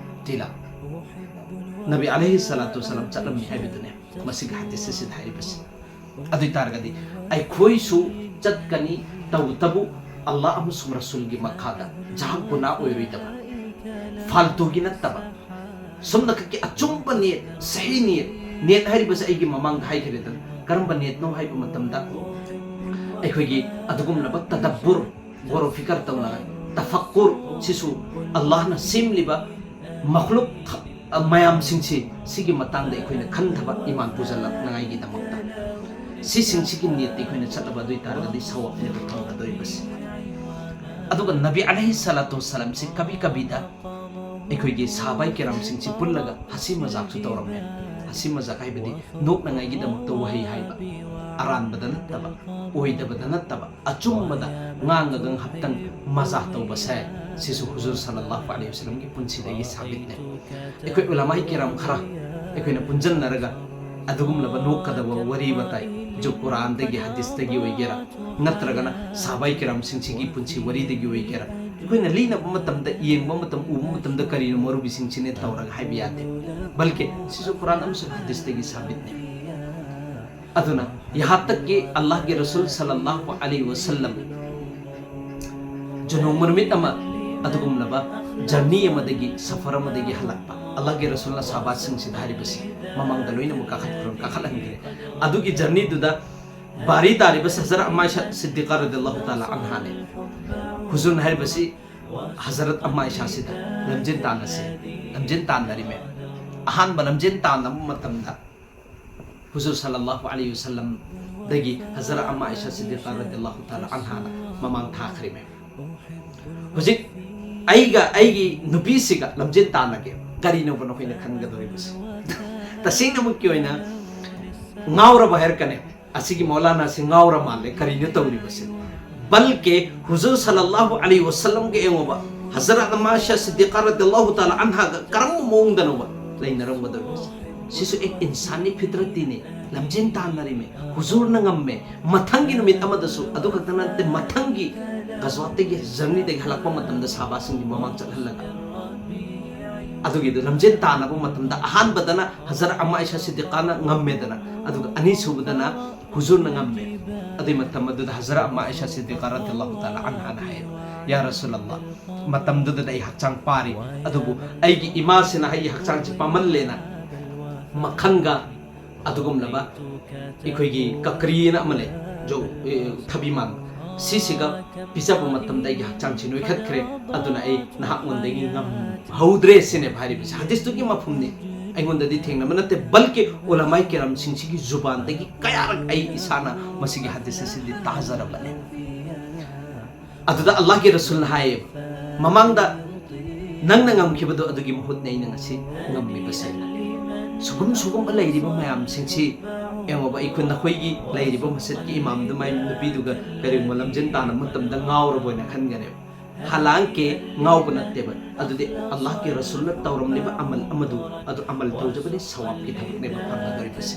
ꯇꯤꯂꯥ"꯫ ꯅꯕꯤ ꯑꯂꯩꯍꯤ ꯁꯂꯥꯇꯨ ꯋꯁꯂꯥꯝ ꯆꯠꯂꯝꯃꯤ ꯍꯥꯏꯕꯗꯨꯅꯦ ꯃꯁꯤꯒꯤ ꯍꯗꯤꯁ ꯑꯁꯤꯗ ꯍꯥꯏꯔꯤꯕꯁꯦ꯫ ꯑꯗꯨ ꯑꯣꯏ ꯇꯥꯔꯒꯗꯤ ꯑꯩꯈꯣꯏꯁꯨ ꯆꯠꯀꯅꯤ, ꯇꯧꯕꯇꯕꯨ ꯑꯜꯂꯥꯍ ꯑꯃꯁꯨꯡ ꯔꯁꯨꯜꯒꯤ ꯃꯈꯥꯗ ꯖꯍꯥ ꯒꯨꯅꯥ ꯑꯣꯏꯔꯣꯏꯗꯕ, ꯐꯥꯜꯇꯨꯒꯤ ꯅꯠꯇꯕ, ꯁꯨꯝꯅ ꯈꯛꯀꯤ ꯑꯆꯨꯝꯕ ꯅꯤꯌꯠ, ꯁꯍꯤ ꯅꯤꯌꯠ꯫ ꯅꯤꯌꯠ ꯍꯥꯏꯔꯤꯕꯁꯦ ꯑꯩꯒꯤ ꯃꯃꯥꯡꯗ ꯍꯥꯏꯈ꯭ꯔꯦꯗꯅ꯫ ꯀꯔꯝꯕ ꯅꯤꯌꯠꯅꯣ ꯍꯥꯏꯕ ꯃꯇꯝꯗ ꯑꯩꯈꯣꯏꯒꯤ ꯑꯗꯨꯒꯨꯝꯂꯕ ꯇꯗꯕꯨꯔ, ꯒꯣꯔꯣ ꯐꯤꯀꯔ ꯇꯧꯅ, ꯇꯐꯛꯀꯨꯔ, ꯁꯤꯁꯨ ꯑꯜꯂꯥꯍꯅ ꯁꯦꯝꯂꯤꯕ ꯃꯈꯂꯨꯛ ꯃꯌꯥꯝꯁꯤꯡꯁꯤ ꯁꯤꯒꯤ ꯃꯇꯥꯡꯗ ꯑꯩꯈꯣꯏꯅ ꯈꯟꯊꯕ ꯏꯃꯥꯟ ꯄꯨꯖꯜꯂꯛꯅꯉꯥꯏꯒꯤꯗꯃꯛꯇ꯫ ꯁꯤꯁꯤꯡꯁꯤꯒꯤ ꯅꯤꯌꯠꯇꯤ ꯑꯩꯈꯣꯏꯅ ꯆꯠꯂꯕ ꯑꯗꯨ ꯑꯣꯏ ꯇꯥꯔꯒꯗꯤ ꯁꯋꯥꯕꯅꯦꯕ ꯐꯪꯒꯗꯧꯔꯤꯕꯁꯤ꯫ ꯑꯗꯨꯒ ꯅꯕꯤ ꯑꯂꯩꯍꯤ ꯁꯂꯥꯇꯨ ꯋꯁꯂꯥꯝꯁꯤ ꯀꯕꯤ ꯀꯕꯤꯗ ꯑꯩꯈꯣꯏꯒꯤ ꯁꯍꯥꯕꯥꯏ ꯀꯤꯔꯥꯝꯁꯤꯡꯁꯤ ꯄꯨꯜꯂꯒ ꯍꯁꯤ ꯃꯖꯥꯛꯁꯨ ꯇꯧꯔꯝꯃꯦ꯫ ꯍꯁꯤ ꯃꯖꯥꯛ ꯍꯥꯏꯕꯗꯤ ꯅꯣꯛꯅꯉꯥꯏꯒꯤꯗꯃꯛꯇ ꯋꯥꯍꯩ ꯍꯥꯏꯕ, ꯑꯔꯥꯟꯕꯗ ꯅꯠꯇꯕ, ꯑꯣꯏꯗꯕꯗ ꯅꯠꯇꯕ, ꯑꯆꯨꯝꯕꯗ ꯉꯥꯡꯉꯒ ꯉꯥꯏꯍꯥꯛꯇꯪ ꯃꯖꯥꯛ ꯇꯧꯕꯁꯦ, ꯁꯤꯁꯨ ꯍꯨꯖꯨꯔ ꯁꯜꯂꯜꯂꯥꯍꯨ ꯑꯂꯩꯍꯤ ꯋꯁꯜꯂꯝꯒꯤ ꯄꯨꯟꯁꯤꯗꯒꯤ ꯁꯥꯕꯤꯠꯅꯦ꯫ ꯑꯩꯈꯣꯏ ꯎꯂꯃꯥꯏ ꯀꯤꯔꯥꯝ ꯈꯔ ꯑꯩꯈꯣꯏꯅ ꯄꯨꯟꯁꯤꯟꯅꯔꯒ ꯑꯗꯨꯒꯨꯝꯂꯕ ꯅꯣꯛꯀꯗꯕ ꯋꯥꯔꯤ ꯋꯥꯇꯥꯏ, ꯖꯨ ꯀꯨꯔꯥꯟꯗꯒꯤ, ꯍꯗꯤꯁꯇꯒꯤ ꯑꯣꯏꯒꯦꯔꯥ, ꯅꯠꯇ꯭ꯔꯒꯅ ꯁꯍꯥꯕꯥꯏ ꯀꯤꯔꯥꯝꯁꯤꯡꯁꯤꯒꯤ ꯄꯨꯟꯁꯤ ꯋꯥꯔꯤꯗꯒꯤ ꯑꯣꯏꯒꯦꯔꯥ, ꯑꯩꯈꯣꯏꯅ ꯂꯤꯅꯕ ꯃꯇꯝꯗ, ꯌꯦꯡꯕ ꯃꯇꯝ, ꯎꯕ ꯃꯇꯝꯗ ꯀꯔꯤꯅꯣ ꯃꯧꯔꯨꯕꯤꯁꯤꯡꯁꯤꯅ ꯇꯧꯔꯒ ꯍꯥꯏꯕ ꯌꯥꯗꯦ꯫ ꯕꯜꯀꯤ ꯁꯤꯁꯨ ꯀꯨꯔꯥꯟ ꯑꯃꯁꯨꯡ ꯍꯗꯤꯁꯇꯒꯤ ꯁꯥꯕꯤꯠꯅꯤ꯫ ꯑꯗꯨꯅ ꯌꯍꯥꯟ ꯇꯛꯀꯤ ꯑꯜꯂꯥꯍꯒꯤ ꯔꯁꯨꯜ ꯁꯜꯂꯜꯂꯥꯍꯨ ꯑꯂꯩꯍꯤ ꯋꯁꯜꯂꯝ ꯖꯨ ꯅꯣꯡꯃ ꯅꯨꯃꯤꯠ ꯑꯃ ꯑꯗꯨꯒꯨꯝꯂꯕ ꯖꯔꯅꯤ ꯑꯃꯗꯒꯤ, ꯁꯐꯔ ꯑꯃꯗꯒꯤ ꯍꯜꯂꯛꯄ꯫ ꯑꯜꯂꯥꯍꯒꯤ ꯔꯁꯨꯜꯅ ꯁꯍꯥꯕꯥꯁꯤꯡꯁꯤꯗ ꯍꯥꯏꯔꯤꯕꯁꯤ, ꯃꯃꯥꯡꯗ ꯂꯣꯏꯅꯃꯛ ꯀꯥꯈꯠꯈ꯭ꯔꯣ, ꯀꯥꯈꯠꯍꯟꯈ꯭ꯔꯦ꯫ ꯑꯗꯨꯒꯤ ꯖꯔꯅꯤꯗꯨꯗ ꯕꯥꯔꯤ ꯇꯥꯔꯤꯕ ꯍꯖꯔꯠ ꯑꯃ ꯑꯥꯏꯁꯥ ꯁꯤꯗꯤꯀꯥ ꯔꯗꯤꯌꯜꯂꯥꯍꯨ ꯇꯥꯂꯥ ꯑꯟꯍꯥꯅꯦ꯫ ꯍꯨꯖꯨꯔꯅ ꯍꯥꯏꯔꯤꯕꯁꯤ ꯍꯖꯔꯠ ꯑꯃ ꯑꯥꯏꯁꯥꯁꯤꯗ ꯂꯝꯖꯦꯟ ꯇꯥꯟꯅꯁꯦ, ꯂꯝꯖꯦꯟ ꯇꯥꯟꯅꯔꯤꯃꯦ꯫ ꯑꯍꯥꯟꯕ ꯂꯝꯖꯦꯟ ꯇꯥꯟꯅꯕ ꯃꯇꯝꯗ ꯍꯨꯖꯨꯔ ꯁꯜꯂꯜꯂꯥꯍꯨ ꯑꯂꯩꯍꯤ ꯋꯁꯜꯂꯝꯗꯒꯤ ꯍꯖꯔꯠ ꯑꯃ ꯑꯥꯏꯁꯥ ꯁꯤꯗꯤꯀꯥ ꯔꯗꯤꯌꯜꯂꯥꯍꯨ ꯇꯥꯂꯥ ꯑꯟꯍꯥꯅ ꯃꯃꯥꯡ ꯊꯥꯈ꯭ꯔꯤꯃꯦ꯫ ꯍꯧꯖꯤꯛ ꯑꯩꯒ ꯑꯩꯒꯤ ꯅꯨꯄꯤꯁꯤꯒ ꯂꯝꯖꯦꯟ ꯇꯥꯟꯅꯒꯦ꯫ ꯀꯔꯤꯅꯣꯕ ꯅꯈꯣꯏꯅ ꯈꯟꯒꯗꯧꯔꯤꯕꯁꯤ? ꯇꯁꯦꯡꯅꯃꯛꯀꯤ ꯑꯣꯏꯅ ꯉꯥꯎꯔꯕ ꯍꯥꯏꯔꯛꯀꯅꯤ, "ꯑꯁꯤꯒꯤ ꯃꯧꯂꯥꯅꯥꯁꯤ ꯉꯥꯎꯔ ꯃꯥꯜꯂꯦ, ꯀꯔꯤꯅꯣ ꯇꯧꯔꯤꯕꯁꯤ?" ꯕꯜꯀꯦ ꯍꯨꯖꯨꯔ ꯁꯜꯂꯜꯂꯥꯍꯨ ꯑꯂꯩꯍꯤ ꯋꯁꯜꯂꯝꯒ ꯌꯦꯡꯉꯣꯕ, ꯍꯖꯔꯠ ꯑꯃ ꯑꯥꯏꯁꯥ ꯁꯤꯗꯤꯀꯥ ꯔꯗꯤꯌꯜꯂꯥꯍꯨ ꯇꯥꯂꯥ ꯑꯟꯍꯥꯒ ꯀꯔꯝꯕ ꯃꯑꯣꯡꯗꯅꯣꯕ ꯂꯩꯅꯔꯝꯒꯗꯧꯔꯤꯕꯁꯤ? ꯁꯤꯁꯨ ꯑꯦꯛ ꯏꯟꯁꯥꯟꯅꯤ ꯐꯤꯇ꯭ꯔꯠꯇꯤꯅꯤ꯫ ꯂꯝꯖꯦꯟ ꯇꯥꯟꯅꯔꯤꯃꯦ, ꯍꯨꯖꯨꯔꯅ ꯉꯝꯃꯦ꯫ ꯃꯊꯪꯒꯤ ꯅꯨꯃꯤꯠ ꯑꯃꯗꯁꯨ ꯑꯗꯨ ꯈꯛꯇ ꯅꯠꯇꯦ, ꯃꯊꯪꯒꯤ ꯒꯖꯋꯥꯠꯇꯒꯤ, ꯖꯔꯅꯤꯗꯒꯤ ꯍꯜꯂꯛꯄ ꯃꯇꯝꯗ ꯁꯍꯥꯕꯥꯁꯤꯡꯒꯤ ꯃꯃꯥꯡ ꯆꯠꯍꯜꯂꯒ, ꯑꯗꯨꯒꯤꯗꯨ ꯂꯝꯖꯦꯟ ꯇꯥꯟꯅꯕ ꯃꯇꯝꯗ ꯑꯍꯥꯟꯕꯗꯅ ꯍꯖꯔꯠ ꯑꯃ ꯑꯥꯏꯁꯥ ꯁꯤꯗꯤꯀꯥꯅ ꯉꯝꯃꯦꯗꯅ, ꯑꯗꯨꯒ ꯑꯅꯤꯁꯨꯕꯗꯅ ꯍꯨꯖꯨꯔꯅ ꯉꯝꯃꯦ꯫ ꯑꯗꯨꯏ ꯃꯇꯝ ꯑꯗꯨꯗ ꯍꯖꯔꯠ ꯑꯃ ꯑꯥꯏꯁꯥ ꯁꯤꯗꯤꯀꯥ ꯔꯗꯤꯌꯜꯂꯥꯍꯨ ꯇꯥꯂꯥ ꯑꯟꯍꯥꯅ ꯍꯥꯏꯌꯦꯕ, "ꯌꯥ ꯔꯁꯨꯂꯜꯂꯥꯍ, ꯃꯇꯝꯗꯨꯗ ꯑꯩ ꯍꯛꯆꯥꯡ ꯄꯥꯔꯤ, ꯑꯗꯨꯕꯨ ꯑꯩꯒꯤ ꯏꯃꯥꯁꯤꯅ ꯑꯩꯒꯤ ꯍꯛꯆꯥꯡꯁꯤ ꯄꯥꯃꯜꯂꯦꯅ ꯃꯈꯪꯒ ꯑꯗꯨꯒꯨꯝꯂꯕ ꯑꯩꯈꯣꯏꯒꯤ ꯀꯀ꯭ꯔꯤꯅ ꯑꯃ ꯂꯩ, ꯖꯣ, ꯑꯦ, ꯊꯕꯤ ꯃꯥꯟꯕ, ꯁꯤꯁꯤꯒ ꯄꯤꯖꯕ ꯃꯇꯝꯗ ꯑꯩꯒꯤ ꯍꯛꯆꯥꯡꯁꯤ ꯅꯣꯏꯈꯠꯈ꯭ꯔꯦ, ꯑꯗꯨꯅ ꯑꯩ ꯅꯍꯥꯛꯉꯣꯟꯗꯒꯤ ꯉꯝꯍꯧꯗ꯭ꯔꯦ" ꯁꯤꯅꯦꯕ ꯍꯥꯏꯔꯤꯕꯁꯤ꯫ ꯍꯗꯤꯁꯇꯨꯒꯤ ꯃꯐꯝꯅꯤ꯫ ꯑꯩꯉꯣꯟꯗꯗꯤ ꯊꯦꯡꯅꯕ ꯅꯠꯇꯦ, ꯕꯜꯀꯤ ꯎꯂꯃꯥꯏ ꯀꯤꯔꯥꯝꯁꯤꯡꯁꯤꯒꯤ ꯖꯨꯕꯥꯟꯗꯒꯤ ꯀꯌꯥꯔꯛ ꯑꯩ ꯏꯁꯥꯅ ꯃꯁꯤꯒꯤ ꯍꯗꯤꯁ ꯑꯁꯤꯗꯤ ꯇꯥꯖꯔꯕꯅꯦ꯫ ꯑꯗꯨꯗ ꯑꯜꯂꯥꯍꯒꯤ ꯔꯁꯨꯜꯅ ꯍꯥꯏꯌꯦꯕ, "ꯃꯃꯥꯡꯗ ꯅꯪꯅ ꯉꯝꯈꯤꯕꯗꯣ, ꯑꯗꯨꯒꯤ ꯃꯍꯨꯠꯅꯦ ꯑꯩꯅ ꯉꯁꯤ ꯉꯝꯃꯤꯕꯁꯦ꯫ ꯁꯨꯒꯨꯝ ꯁꯨꯒꯨꯝꯕ ꯂꯩꯔꯤꯕ ꯃꯌꯥꯝꯁꯤꯡꯁꯤ ꯌꯦꯡꯉꯣꯕ, ꯑꯩꯈꯣꯏ ꯅꯈꯣꯏꯒꯤ ꯂꯩꯔꯤꯕ ꯃꯁꯖꯤꯗꯀꯤ ꯏꯃꯥꯝꯗꯨ, ꯃꯥꯏ ꯅꯨꯄꯤꯗꯨꯒ ꯀꯔꯤꯒꯨꯝꯕ ꯂꯝꯖꯦꯟ ꯇꯥꯟꯅꯕ ꯃꯇꯝꯗ ꯉꯥꯎꯔꯕ ꯑꯣꯏꯅ ꯈꯟꯒꯅꯦꯕ꯫ ꯍꯂꯥꯡꯀꯦ ꯉꯥꯎꯕ ꯅꯠꯇꯦꯕ꯫ ꯑꯗꯨꯗꯤ ꯑꯜꯂꯥꯍꯀꯤ ꯔꯁꯨꯜꯅ ꯇꯧꯔꯝꯂꯤꯕ ꯑꯃꯜ ꯑꯃꯗꯨ, ꯑꯗꯨ ꯑꯃꯜ ꯇꯧꯖꯕꯅꯤ, ꯁꯋꯥꯕꯀꯤ ꯊꯕꯛꯅꯦꯕ ꯐꯪꯒꯗꯧꯔꯤꯕꯁꯦ꯫